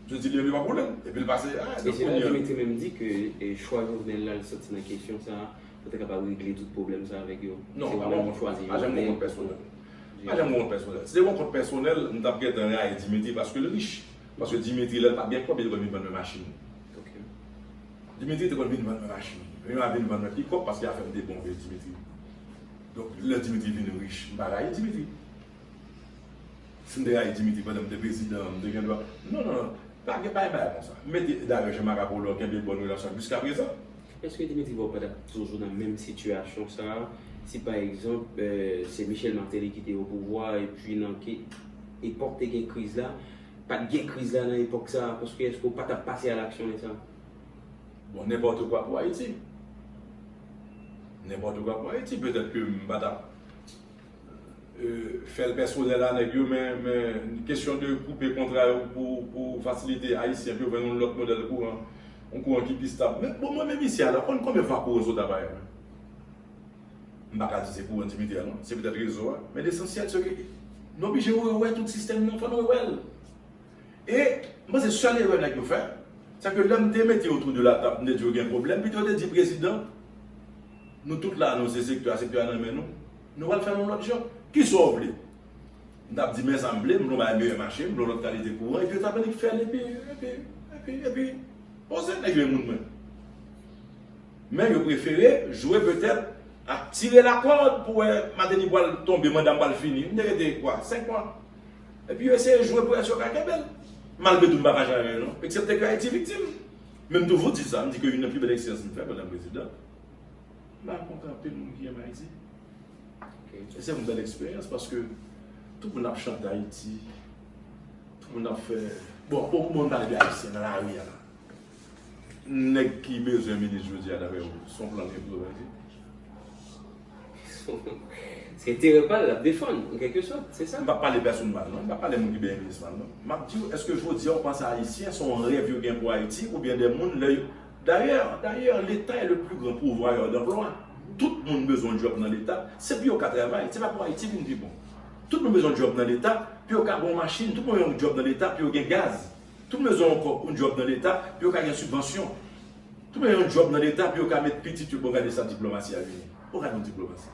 Jodi li pa pwoblèm. Epi l pase, ah, e se la Dimitri menm di ke e, chwa Jovenel la, l soti nan kesyon sa, pou te kapab regle tout pwoblèm sa avèk yo. Non, se pa yon kont, chwazi pa janm yon kont pèsonèl. Pa janm yon kont pèsonèl. Si se yon kont pèsonèl, m t ap gentan rayi Dimitri paske l rich. Paske Dimitri, lè l pa t gen kòb, li te konn vin vann mwen machin. Dimitri te konn vin vann mwen machin. Li pa vin vann mwen pikòp paske afè m te bon vre Dimitri. Donk, lè Dimitri vin rich, m pa rayi Dimitri. Si m te rayi Dimitri pandan m te prezidan, m te gen dwa. Non, non, non. Pa gen, pa gen bagay konsa. M mete, dayè, Jean Marc Apollon kenbe bòn relasyon ak jiskaprezan. Èske Dimitri Vorbe pa t ap toujou nan menm sitiyasyon sa a, si pa egzanp, eh, se Michel Martelly ki te o pouvwa, epi nan ki epòk te gen kriz la, pa t gen kriz la nan epòk sa a, paske èske w pa t ap pase a laksyon lè sa a? Bon, nenpòt kwa pou Ayiti. Nenpòt kwa pou Ayiti. Petèt ke m pa t ap e, fè l pèsonèl a nèg yo, men, men kesyon de koupe kontra yo pou, pou fasilite Ayisyen pou yo jwenn yon lòt modèl kouran, yon kouran ki pi stab. Men, bon, mwen menm isi a la, konn konbyen fwa kouran sot Apayè mwen? M pa ka di se kouran Dimitri a non, se petèt rezo a, men lesansyèl se ke nou oblije rewè tout sistèm nan, fò nou rewè l. E m panse sèl erè nèg yo fè, se ke lè m te mete yo autour de la table, m te di yo gen pwoblèm, pito yo te di prezidan, nou tout la, nou se sektè a, sektè a nan men nou, nou pral fè l yon lòt jan. Kisa w vle? M t ap di men sa m vle, m vle yon bagay meyè mache, m vle yon lòt kalite kouran, epi yo t ap annik fè l, epi, epi, epi, epi, poze nèg yo e moun mwen. Men yo prefere jwe petèt ak tire lakòd pou wè Martelly pral tonbe, manda m pral fini. M te rete kwa, senk mwa. Epi yo eseye jwe pou èske yo ka kenbe l. Malgre tou, m pa fache avè yo non. Eksepte ke Ayiti viktim. Men m toujou di sa, m di ke youn nan pi bèl eksperyans m fè pandan m prezidan, m rankontre anpil moun ki renmen Ayiti. E se yon bèl eksperyans paske tout moun ap chante Ayiti, tout moun ap fè, bon, bon, moun pale de Ayisyen nan lari a la. Nèg ki bezwen minis jodi a, daprè ou, se yon plan l gen pou zòrèy li? Se enterè pa l l ap defann, an kèlke sòt, se sa. M p ap pale pèsonn mal non, m p ap pale moun ki bezwen minis mal non. M ap di w, èske jodi a ou panse Ayisyen se yon rèv yo gen pou Ayiti oubyen de moun lè yo, dayè, dayè, Leta est le plus grand pourvoyeur d'emploi. Tout moun bezwen yon djòb nan Leta, se pou yo ka travay, se pa pou Ayiti vin pi bon. Tout moun bezwen yon djòb nan Leta pou yo ka gen yon machin, tout moun bezwen yon djòb nan Leta pou yo gen gaz. Tout moun bezwen yon kò-, yon djòb nan Leta pou yo ka gen sibvansyon. Tout moun bezwen yon djòb nan Leta pou yo ka met pitit yo, bon, gade sa diplomasi a vini. Bon, gade yon diplomasi.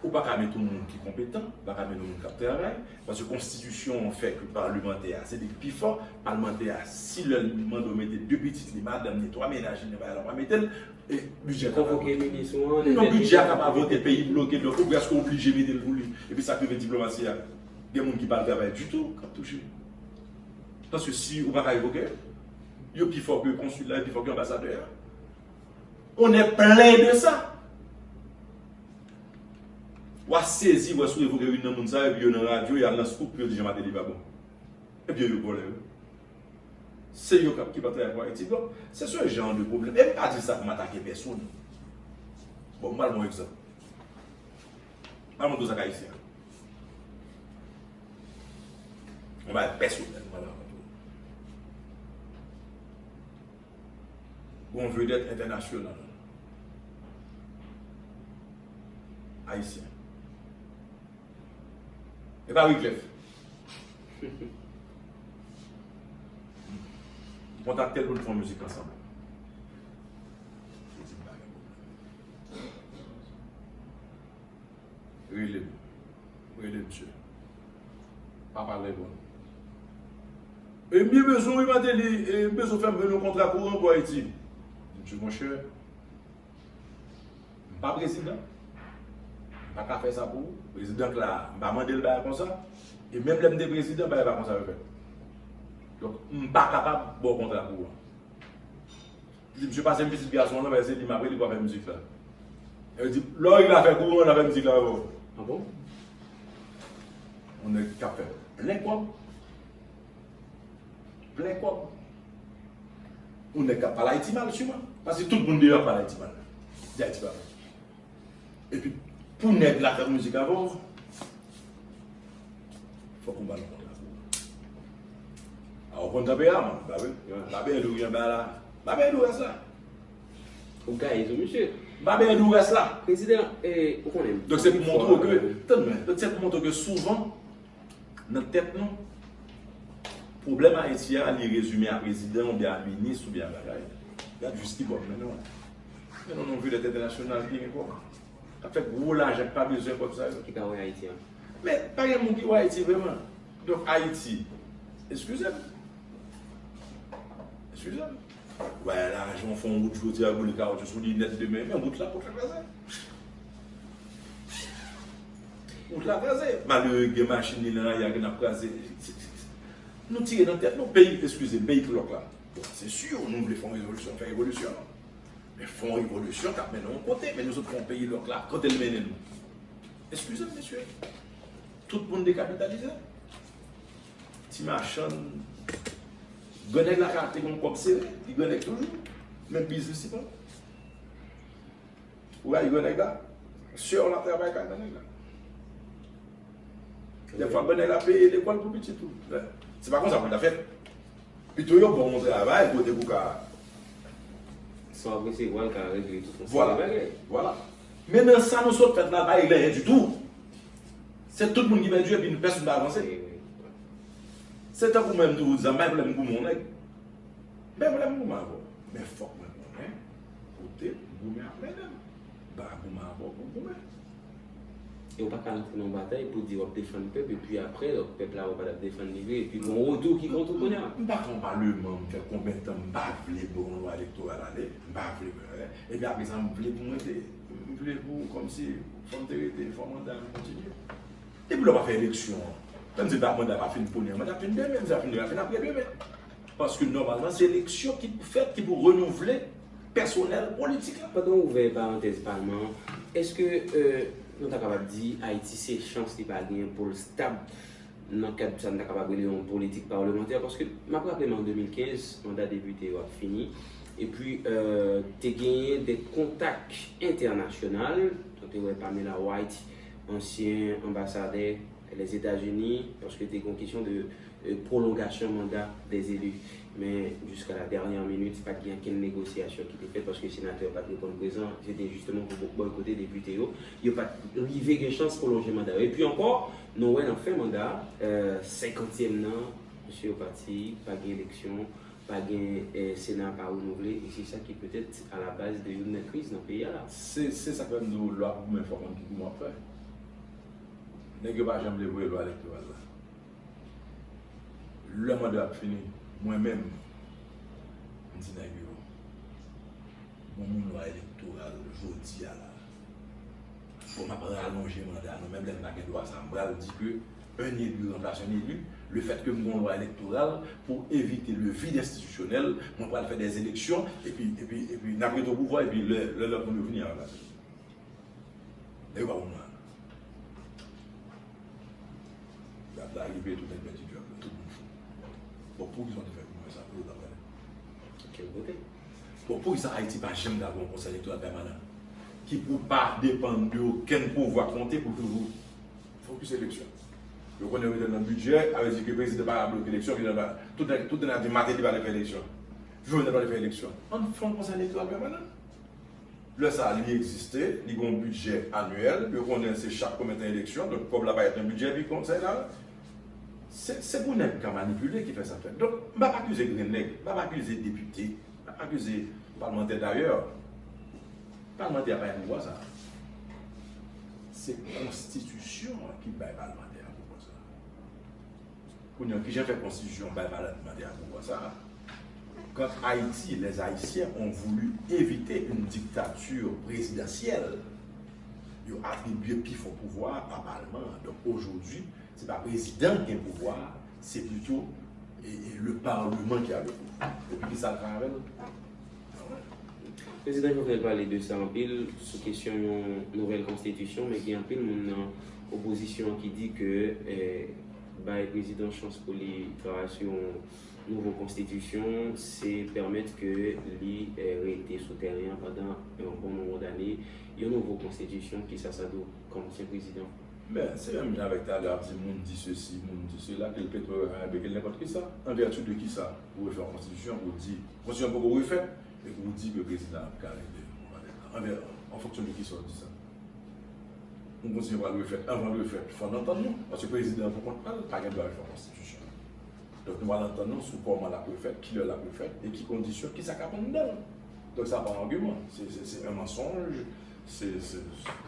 Ou pa ka met yon moun ki konpetan, ou pa ka met yon moun k ap travay, paske konstitisyon an fè ke palmantè a, se li k pi fò, palmantè a, si lè l mande w mete de pitit li, madanm li, twa mennaj li nan bagay la, w pa mete l, e bidjè a ka pa vote. Konvoke minis ou an, non, bidjè a ka pa vote, peyi bloke, donk ou prèske oblije mete l pou li. Epi sa k rive diplomasi a, gen moun ki pa al travay ditou, k ap touche. Paske si ou pa ka revoke yo, yo pi fò ke konsil la, yo pi fò ke anbasadè a. On est plein de ça. W a sezi wè si w revoke youn nan moun sa yo, epi yo nan radyo, y al nan scoop pou yo di Jean Martelly pa bon. Epi yo, yo vòlè yo. Se yo k ap, ki p ap travay pou Ayiti. Donk, se ce genre de problème. E m pa di sa pou m atake pèsonn. Bon, m pral ba w egzanp. M pral montre w sa k ayisyen. Yon bagay pèsonèl, m pral rakonte w. Gon vedèt entènasyonal ayisyen. E pa Wyclef. M kontakte l pou n fè yon mizik ansanm. Li di m pa gen pwoblèm. Rele m. Rele misye. Pa pale bon. E m byen bezwen wi Martelly, e m bezwen fè m jwenn yon kontra kouran pou Ayiti. Li di, monchè, m pa prezidan. M pa ka fè sa pou ou. Prezidan k la a, m pa mande l bagay konsa. E menm lè m te prezidan, bagay pa konsa yo fèt. Donk, m pa kapab ba w kontra kouran. Li di, misye pase m pitit gason an, paske se li m ap rele pou afè mizik la. Yo di, lè w rive afè kouran, n afè mizik la avè w. Ah bon? Yon nèg k ap fè plen kòb. Plen kòb. Yon nèg k ap pale Ayiti mal, siman. Paske tout moun deyò ap pale Ayiti mal. Di Ayiti pa bon. Epi, pou nèg la fè mizik avè w, fòk ou ba l yon kontra pou ou. A, ou konn tanperaman, ba wi. Ba ben dou gen ba la. Ba ben dou rès la. Ou gaye tou, misye. Ba ben dou rès la. Prezidan, eh, ou konnen. Donk, se pou montre w ke, tann mwen, donk, se pou montre w ke souvan, nan tèt nou, Pwoblèm Ayiti a, li rezime a prezidan oubyen a minis oubyen a bagay. Gad jis ki bò m mennen w. Mennen w nan yon vedèt entènasyonal ki gen kòb. K ap fè gwo lajan, k pa bezwen kòb sa yo. Ki ka wè Ayiti an. Men, pa gen moun ki wè Ayiti vrèman. Donk, Ayiti, eskize m. Eskize m. Wè, lajan fè yon wout jodi a, boule kawotchou sou li nèt demen, men wout la, wout la kraze. Wout la kraze. Malere gen machin li nan lari a, gen ap kraze. Nou tire nan tèt nou, peyi, eskize m, peyi k lòk la. Bon, se si, nou vle fè yon rezolisyon, fè revolisyon. Men fè yon revolisyon k ap mennen yon kote, men nou sot fè yon peyi lòk la, kote l mennen nou? Eskize m, mesye. Tout moun dekapitalize. Ti machann, grannèg la ka te gon kòb sere, li grannèg toujou. Men biznis li pa. Ou rayi grannèg la, sè w la travay kay grannèg la. Dèfwa, grannèg la peye lekòl pou pitit ou. Se pa konsa pou l ta fèt. Pito yo ba w yon travay kote pou ka. Sa w ap resevwa l ka regle tout yon seri de bagay. Vwala. Men nan sa nou sot fèt la, pa regle anyen ditou. Se tout moun ki pèdi epi pèsonn pa avanse. Se tankou mwen m toujou di sa, m pa gen pwoblèm goumen yon nèg. M pa gen pwoblèm goumen avè w. Men fòk mwen konnen kote goumen ap mennen m. M pa ka goumen avè w pou goumen. E w pa ka rantre nan yon batay pou di w ap defann pèp, epi apre, pèp la wè w pa t ap defann li vre, epi gon wotou ki kont ou kounye a. M pa t yon palman, m fè konbyen tan m pa vle pou yon lwa elektoral ale, m pa vle, epi apre sa m vle pou m rete, m vle pou, kòmsi, fò m te rete, fò manda m kontinye. Depi lè w pa fè eleksyon an, menm si manda pa fin kounye a, manda ap fin demen, si l ap fin demen, l ap fin apre demen. Paske nòmalman, se eleksyon ki pou fèt, ki pou renouvle pèsonèl politik la. Pandan w ouvè parantèz palman an, èske, euh, nou ta kapab di Ayiti se chans li pa genyen pou l stab nan kad sa n ta kapab rele yon politik palmantè? Paske m ap raple m an de mil kenz, manda depite yo ap fini, epi, euh, te genyen de kontak entènasyonal, nou te wè Pamela White, ansyen anbasadè Lèzetazini, paske te gen yon kesyon de, euh, pwolongasyon manda dèzeli. Men, jiska la dènyè minit, pa t gen okenn negosyasyon ki te fèt, paske senatè yo pa t reponn prezan. Se te jisteman pou bòykote depite yo. Yo pa t rive gen chans pwolonje manda yo. Epi ankò, nou wè nan fen manda, euh, senkantyèm nan, mesye yo pati, pa gen eleksyon, pa gen, eh, Sena pa renouvle, e se sa ki petèt alabaz de youn nan kriz nan peyi a la. Se, se sa k fè m di w, lè w ap goumen, fò w konn ki goumen w ap fè. Nèg yo pa janm vle voye lwa elektoral la. Lè manda ap fini, mwen menm, m di nèg yo, ban m yon lwa elektoral jodi a la. Bon, m ap ralonje manda nou, menm lè m pa gen dwa sa, m pral di ke un élu remplace un élu, le fait que m gen yon lwa elektoral pou evite le vide enstitisyonèl, mwen pral fè des élections, epi, epi, epi n ap rete o pouvwa, epi lè, lè lòt moun yo vini, y a ranplase. Nèg yo pa konn lwa. Dat la rive, tout nèg pèdi djòb yo, tout moun fou. Bon, poukisa w te fè pou mwen sa, pou yo ta pale? Kèl kote? Bon, poukisa Ayiti pa janm ta gen yon konsèy elektoral pèmanan ki pou pa depann de okenn pouvwa k monte pou toujou fokis eleksyon? Yo konnen yo mete l nan bidjè, sa vle di ke prezidan pa ka bloke eleksyon, prezidan pa, tout nèg, tout nèg ap di Martelly pa te fè eleksyon. Jovenel pa te fè eleksyon. Ann fè yon konsèy elektoral pèmanan. Lè sa a, li egziste, li gen yon bidjè anyèl, yo konnen se chak konbyen tan eleksyon, donk kòb la parèt nan bidjè, epi konsèy la, se, se pou nèg ka manipile ki fè sa fèt. Donk, m p ap akize grenn nèg, m p ap akize depite, m p ap akize palmantè dayè. Palmantè a pa gen pouvwa sa. Se konstitisyon an ki bay palmantè a pouvwa sa. Kounye a, kijan fè konstitisyon bay palmantè a pouvwa sa a? Quand Haïti, les Haïtiens ont voulu éviter une dictature présidentielle, yo atribye pi fò pouvwa a palman an. Donk, ojodi, se pa prezidan ki gen pouvwa a, se plito, e, e, le parlement qui a le pouvoir. Epi kisa l fè avè l? Prezidan Jovenel pale de sa anpil, sou kesyon yon nouvèl konstitisyon, men gen anpil moun nan opozisyon an ki di ke, eh, bay prezidan chans pou li travay sou yon nouvo konstitisyon, se pèmèt ke li, eh, rete sou tèren an pandan yon bon nonb dane. Yon nouvo konstitisyon, kisa sa dwe kòm ansyen prezidan? Men, se menm jan avèk talè ap di moun di sesi, moun di sela, ke l Petro Karayibe, ke l nenpòt kisa. An vèti de kisa ou refè yon konstitisyon pou di, konstitisyon poko refèt, e pou di ke prezidan ap ka rete? An vè-, an fonksyon de kisa w di sa? Yon konstitisyon pral refèt, anvan l refèt, fò n antann nou, paske prezidan an pou kont pa l, pa gen dwa refè yon konstitisyon. Donk, nou pral antann nou sou kòman l ap refèt, kilè l ap refèt, e ki kondisyon, kisa k ap anndan l. Donk, sa pa yon agiman. Se, se, se un mensonge, se, se,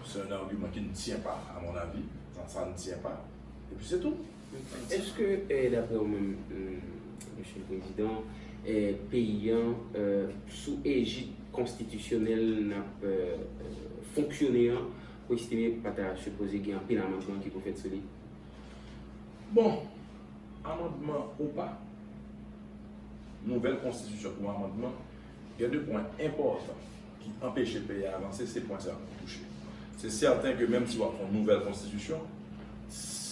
c'est un argument qui ne tient pas, à mon avis. Ça, ça ne tient pas. Et puis, c'est tout. Èske, eh, daprè ou menm, hmm, Mesye le Prezidan, eh, peyi an, eh, sou ejid konstitisyonèl n ap, eh, eh, fonksyone an, ou estime pa ta sipoze gen anpil amandman ki pou fèt sou li? Bon, amandman ou pa, nouvèl konstitisyon ou amandman, gen de pwen enpòtan ki anpeche peyi a avanse, se pwen sa yo nou touche. Se sèten ke menm si w ap fè yon nouvèl konstitisyon,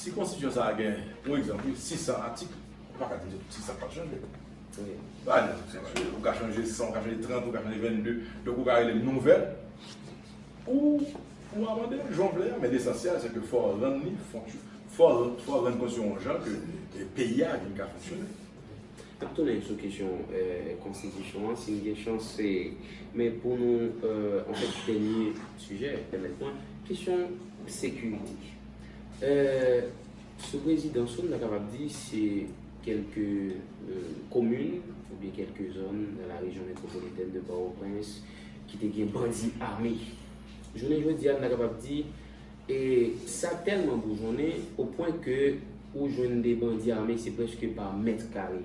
si konstitisyon sa a gen, yon egzanp, wi, sis san atik, ou pa ka di sis san p ap chanje. Wi. Pa di, ou ka chanje san, ou ka chanje trant, ou ka chanje vennde, donk ou ka rele l nouvèl, ou, ou amande l jan w vle a, men lesansyèl se ke fò w rann li fonksyon-, fò, fò w rann konstitisyon an jan ke, e, peyi a vin ka fonksyone. N ap tounen sou kesyon, eh, konstitisyon an, si n gen chans, se, men pou nou, eh, anfèt, dènye sijè, pèmèt mwen, kesyon sekirite. Eh, sou prezidans ou, n ta kapab di se kèlke, eh, komin oubyen kèlke zòn nan la région métropolitaine de Port-au-Prince ki te gen bandi ame. Jounen jodi a, n ta kapab di, e sa tèlman boujonnen, o pwen ke ou jwenn de bandi ame, se prèske pa mèt kare.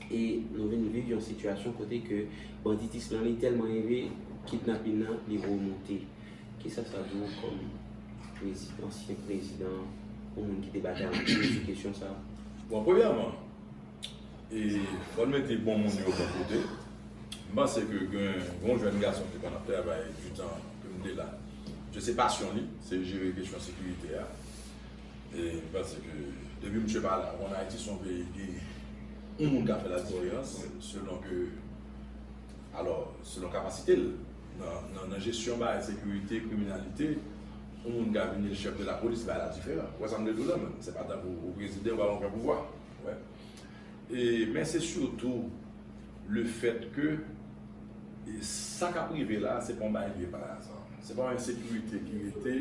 E nou vin viv yon sitiyasyon kote ke banditis lan, li tèlman elve, kidnapin nan, li remonte. Kisa sa di w kòm prezi-, ansyen prezidan, ou moun ki te batay anpil sou kesyon sa a? Bon, premyèman, e fò n mete bon moun yo bò kote. M panse ke gen yon jèn gason ki konn ap travay di tan ke m te la. Misye se pasyon li, se jere kesyon sekirite a. E m panse ke depi misye pa la, ou konn Ayiti se yon peyi ki, yon moun ka fè la diferans selon ke, alò, selon kapasite l nan, nan, nan jesyon bagay sekirite, kriminalite, yon moun ka vin chèf de la polis, bagay la diferan. Ou wè sa m vle di w la, men se pa tankou ou prezidan, ou pa gen okenn pouvwa. Ou wè. E, men se sitou le fèt ke, e, sa k ap rive la, se pa yon bagay ki rive pa aza. Se pa yon ensekirite ki rete,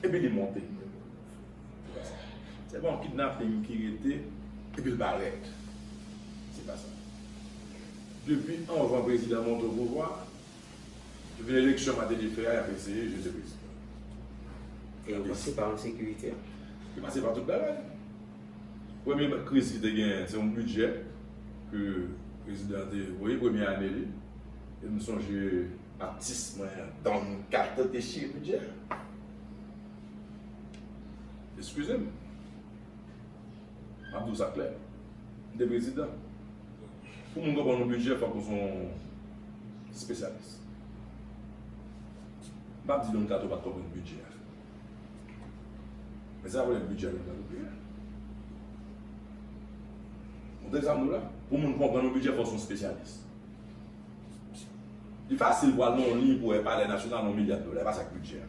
epi li monte. Se pa sa. Se pa yon kidnaping ki rete, epi l parèt. Se pa sa. Depi anvan prezidan monte o pouvwa, depi eleksyon Martelly fè a, y ap eseye jete prezidan. E yo pase pa ensekirite a. Yo pase pa tout bagay. Premye kriz ki te genyen, se yon bidjè ke prezidan te voye premye ane li. E m sonje atis mwen an, Don Kato te chire bidjè. Eskize m. M ap di w sa klè. M te prezidan. Pou moun konprann yon bidjè, fòk ou se yon espesyalis. M p ap di Don Kato pa t konprann bidjè a. Men se pa pwoblèm bidjè Don Kato genyen. Ou tande sa m di w la? Pou moun konprann yon bidjè, fòk ou se yon espesyalis. Li fasil pou al nan yon liy pou wè Palè Nasyonal yon milya dola, e pa sa k bidjè a.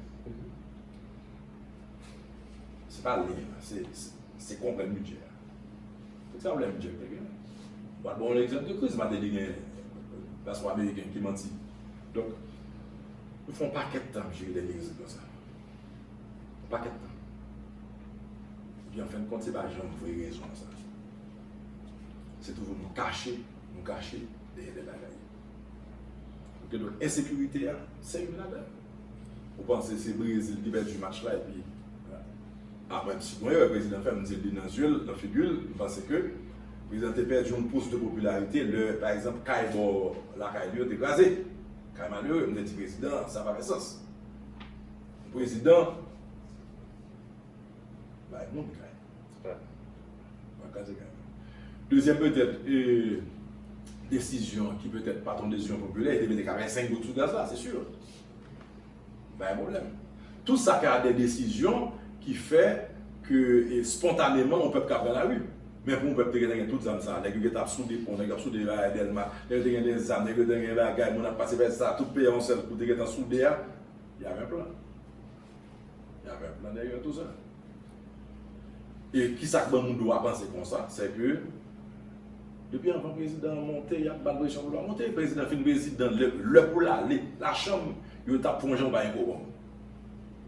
Se pa liy la, se, se, se konprann bidjè a. Donk, sa vle bidjè te gen. Mwen ba w yon egzanp de kriz Martelly gen, paspò ameriken ki manti. Donk, nou fè yon pakèt tan ap jere dènye kriz konsa. Yon pakèt tan. Epi, an fen de kont, se pa janm vre rezon an sa. Se toujou nou kache, nou kache dèyè de bagay. Ok, donk, ensekirite a, se youn ladan. Ou panse se Brezil ki pèdi match la, epi, apre, si gon erè prezidan fè, m di l li nan zye l, nan figi l, m panse ke prezidan te pèdi yon pous de popilarite lè, pa egzanp, kay bò lakay li yo te kraze. Kay malere, m te di prezidan, sa pa fè sans. Prezidan, bay moun kay. Mwen kraze kay mwen. Dezyèm, petèt, e, desizyon ki petèt pa t yon desizyon popilè, e te mete katrevensenk goud sou gaz la, se si. Pa gen pwoblèm. Tout sa ka de desizyon ki fè ke, e, spontaneman, yon pèp ka pran lari. Men pou yon pèp te gentan gen tout zam sa, nèg yo gentan ap soude pon, nèg yo ap soude bagay Dèlma, nèg yo te gen de zam, nèg yo te gen bagay, moun ap pase fè sa, tout peyi a yon sèl kou te gentan soude a, y avait un plan. Y avait un plan derrière tout ça. E kisa k ban moun dwa panse konsa? Se ke depi anvan prezidan an monte, y ap ba l presyon pou l pa monte. Prezidan fin prezidan, lè, lè pou l ale lachanm, yo t ap fè yon jan pa gen kowòm.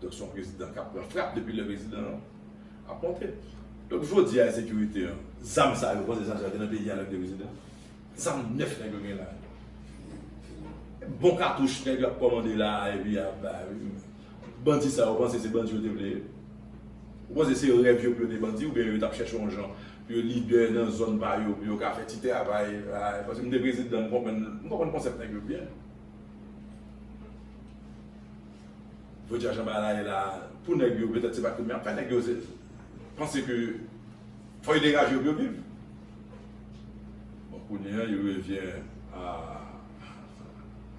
Donk, se yon prezidan k ap pran frap depi lè prezidan an ap monte. Donk, jodi a, ensekirite an, zam sa yo, panse zam sa yo te nan peyi a lè yo te prezidan? Zam nèf nèg yo gen la. Bon katouch nèg yo ap kòmande la, epi y ap bay. Bandi sa yo, panse se bandi yo te vle ye? Ou panse se rèv yo pou yo te bandi, oubyen yo t ap chèche yon jan pou yo lidè nan zòn pa yo, pou yo ka fè ti travay la? Paske m te prezidan, m konprann, m konprann konsèp nèg yo byen. Jodi a, jan bagay la ye la, pou nèg yo, petèt se pa krim y ap fè, nèg yo se, panse ke fò yo degaje yo pou yo viv. Bon, kounye a, yo revyen a,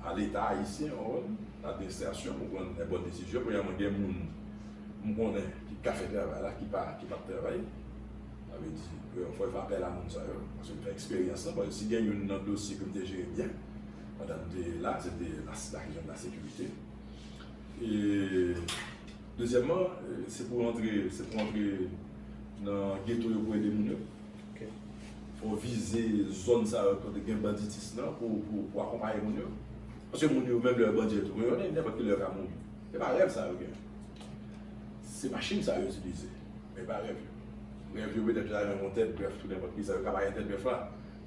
a Leta ayisyen, w konprann, administrasyon, pou pran lè bòn desizyon. Premyèman, gen moun m konnen ki ka fè travay la, ki pa, ki p ap travay. Sa vle di, fò yo fè apèl a moun sa yo, paske m fè eksperyans lan, paske si gen youn nan dosye ke m te jere byen, pandan m te la, se te la, la kesyon de la sekirite. E, dezyèmman, e, se pou antre, se pou antre nan geto yo pou ede moun yo. Fò w vize zòn sa yo kote gen banditis lan pou, pou, pou akonpaye moun yo. Paske moun yo, menm lè yo bandi yo tou, yo nenpòt ki lè yo ka mouri. Se pa rèv sa yo gen. Se machin sa yo itilize. Men pa rèv yo. Rèv yo petèt yo ta renmen yon tèt grèf, tou nenpòt ki sa yo ka bay tèt grèf la.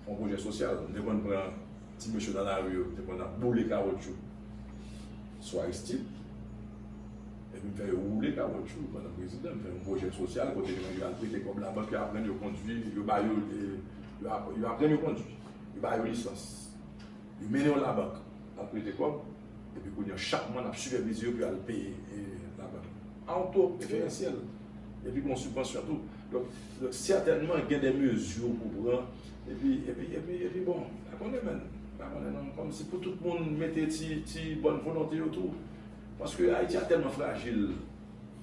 Fè yon pwojè sosyal. M te konn pran ti mesye nan lari yo, m te konn ap boule kawotchou sou Aristide. Epi m fè yo woule kawotchou pandan m prezidan. M fè yon pwojè sosyal kote yo al prete kòb labank, yo aprann yo kondwi, yo ba yo, e, yo ap-, yo aprann yo kondwi. Yo ba yo lisans. Yo mennen yo labank, al prete kòb. Epi kounye a, chak mwa, n ap sipèvize yo pou yo al peye, e, labank. A yon to preferansyèl. Epi gen yon sibvansyon tou. Donk, donk, sètènman, gen de mezi pou pran. Epi, epi, epi, epi, bon, pa konnen, menn. Pa konnen, non. Kòmsi pou tout moun mete ti, ti bòn volonte yo tou. Paske Ayiti a tèlman frajil.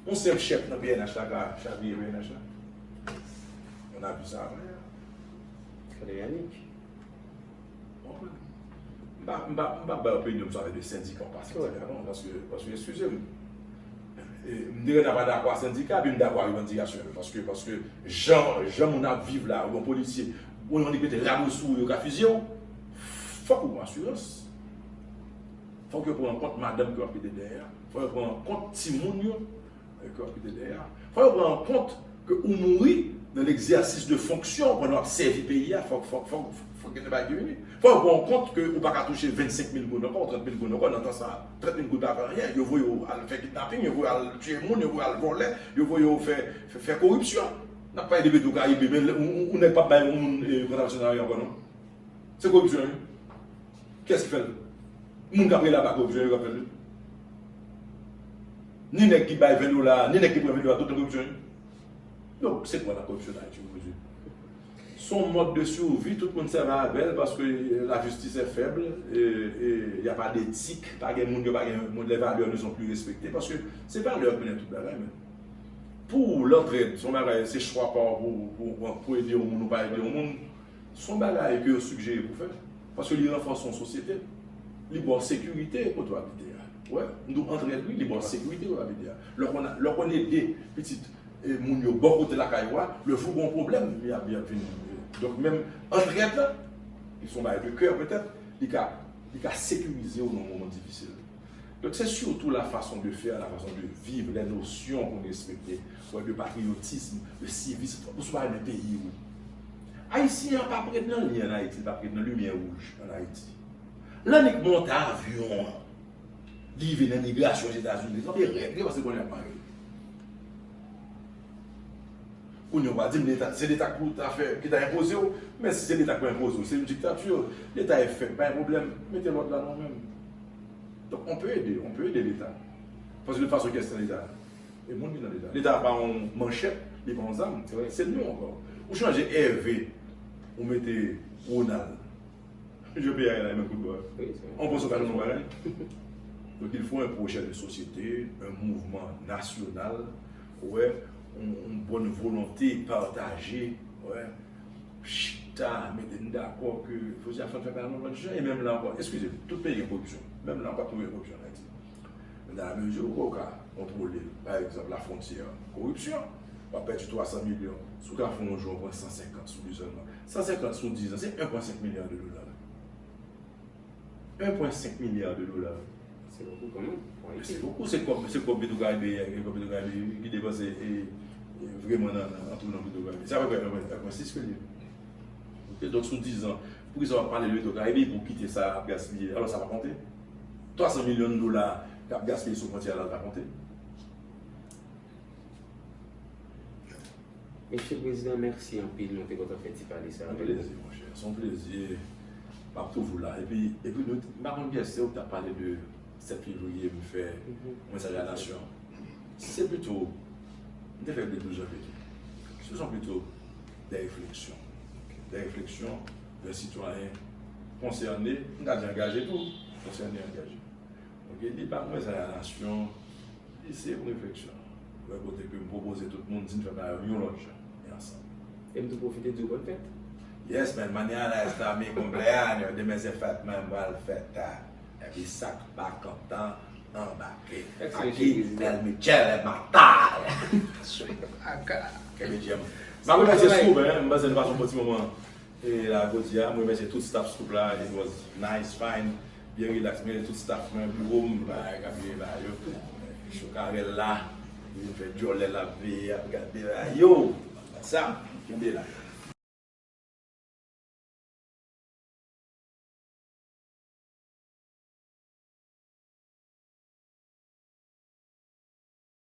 Yon senp chèf nan P N H la ka chavire P N H la. On a vu ça avant-hier. Frédéric Yannick. Ou konprann? M pa, m pa, m pa bay opinyon m sou afè de sendika ou pa sendika, non, paske, paske, eskize m. E, m deja pa dakò a sendika, epi m dakò a revandikasyon yo, paske, paske jan, jan moun ap viv la, yon polisye, yon nèg mete rad sou ou, yo ka fizye w, fòk ou gen asirans. Fòk yo pran an kont madanm ke w ap kite dèyè a. Fòk yo pran an kont timoun yo, e, ke w ap kite dèyè a. Fòk yo pran an kont ke ou mouri nan legzèsis de fonksyon pandan w ap sèvi peyi a. Fòk, fòk, fòk, fòk gen de bagay ki vini. Fòk yo pran an kont ke ou pa ka touche vennsenk mil goud ankò, trant mil goud ankò nan tan sa a. Trant mil goud pa fè anyen. Yo voye w al fè kidnaping, yo voye w al tiye moun, yo voye w al vòlè, yo voye w fè, fè, fè koripsyon. N ap pale de Petwokaribe, men ou, ou, ou nèg p ap bay yon moun, e, kontrasyon nan ri ankò, non. Se koripsyon, wi. Kiyès ki fè l? Moun k ap rele a pa koripsyon, yo k ap fè l, wi. Ni nèg ki bay ven dola, ni nèg ki pran ven dola, tout nan koripsyon, wi. Donk, se kwa la koripsyon nan Ayiti, mon Dieu? Se yon mòd de survi, tout moun sèvi avè l, paske, euh, la justice est faible, e, e, y a pas d'éthique, pa gen moun yo, pa gen moun, les valeurs ne sont plus respectées, paske se valè k mennen tout bagay, men. Pou lantrèd, se yon bagay, se chwa pa w pou, pou, pou ede yon moun ou pa ede yon moun. Se yon bagay ke yo sigjere pou fè, paske li ranfòse yon sosyete. Li ba w sekirite kote w abite a. Wè, m di w antrèd, wi, li ba w sekirite kote w abite a. Lè w konn, lè w konn ede pitit, e, moun yo bò kote lakay ou a, lè jou gen yon pwoblèm, y ap, y ap vin. Donk, menm antrèd la, ki se yon bagay de kè petèt, li ka, li ka sekirize w nan yon moman difisil. Donk, se sitou la façon de faire, la façon de vivre, les notions pou n respekte, wè, de patriotisme, de civisme, ou sou pa renmen peyi ou. Ayisyen an pa prèt nan li ann Ayiti, li pa prèt nan limyè wouj ann Ayiti. Lè nèg monte avyon an, li rive nan migrasyon Ozetazini, li kanpe rèd, li panse konnen ap mare. Kounye a, w pral di m Leta, se Leta k pou ta fè, ki ta enpoze w. Men si se Leta k pou enpoze w, se yon diktati. Leta e fèt, pa gen pwoblèm. Mete lòd la nan w menm. Donk, on peut aider, on peut aider Leta. Paske de fason ki nan Leta, e moun ki nan Leta. Leta pa yon manchèt, li pa yon zam. Se nou ankò. Ou chanje Hervé, ou mete Ronald. Jan peyi a ye la, e menm kout bò. Wi, se vre. On panse w ka jwenn yon bagay. Donk, il faut un projet de société, un mouvement national, ou wè, yon, yon bòn volonte pataje, ou wè, chita, mete n dakò ke jodi a fò n fè bagay yon lòt jan, e menm la ankò, eskize m, tout peyi gen koripsyon. Menm la ankò, tou gen koripsyon ann Ayiti. Men dans la mesure ou ka kontwole, pa egzanp, lafwontyè, koripsyon, w ap pèdi twa san milyon. Si w ka fè yon jou, w pran san senkant sou li sèlman. San senkant sou diz an, se en pwen senk milya de dola. En pwen senk milya de dola. Se bokou kanmenm, pou Ayiti. Se bokou, se kòb, se kòb Petwokaribe, e, kòb Petwokaribe ki depanse, e, Vreman nan, nan, nan tou nan Petro Caribe. Se apeprè mwen, mwen, mwen sis milyon. Ok, donk sou diz an, poukisa w ap pale de Petro Caribe pou kite sa ap gaspiye? Alò, sa pa konte. Twa san milyon dola k ap gaspiye sou fwontyè la, l pa konte. Mesye Prezidan, mèsi anpil. Mwen te kontan fè ti pale sa Se yon avèk ou. Plezi, monchè. Se yon plezi. M ap toujou la. Epi, epi nou, m pa konn kiyès se ou ki t ap pale de sèt fevriye, m fè mwen salye a nasyon. Se pito, m te fè l de douz janvye tou. Se son pito de refleksyon. De refleksyon de sitwayen konsène, m ta di angaje tou, konsène, angaje. Ok, li pa mwen salye a nasyon, li se yon refleksyon. Wè kote ke m pwopoze tout moun di n fè bagay yo yon lòt jan, men ansanm. E m tou pwofite di w bòn fèt. Yes, man, mañana es mi cumpleaños, demen se fèt mwen, m pral fèt. Epi sa k pa kontan, anbake. Mèsi, Aki, mesye prezidan. El Michel e Matal. Kenbe djèm. M ap remèsye Scoop, hein, m pase n pase yon bon ti moman. E la, jodi a, m remèsye tout staff Scoop la, it was nice, fine, byen relax. M remèsye tout staff mwen, biwo m, bagay k ap vini la yo. Chokarèl la, li vin fè djòlè l ap veye, ap gade la yo. Sa, kenbe la.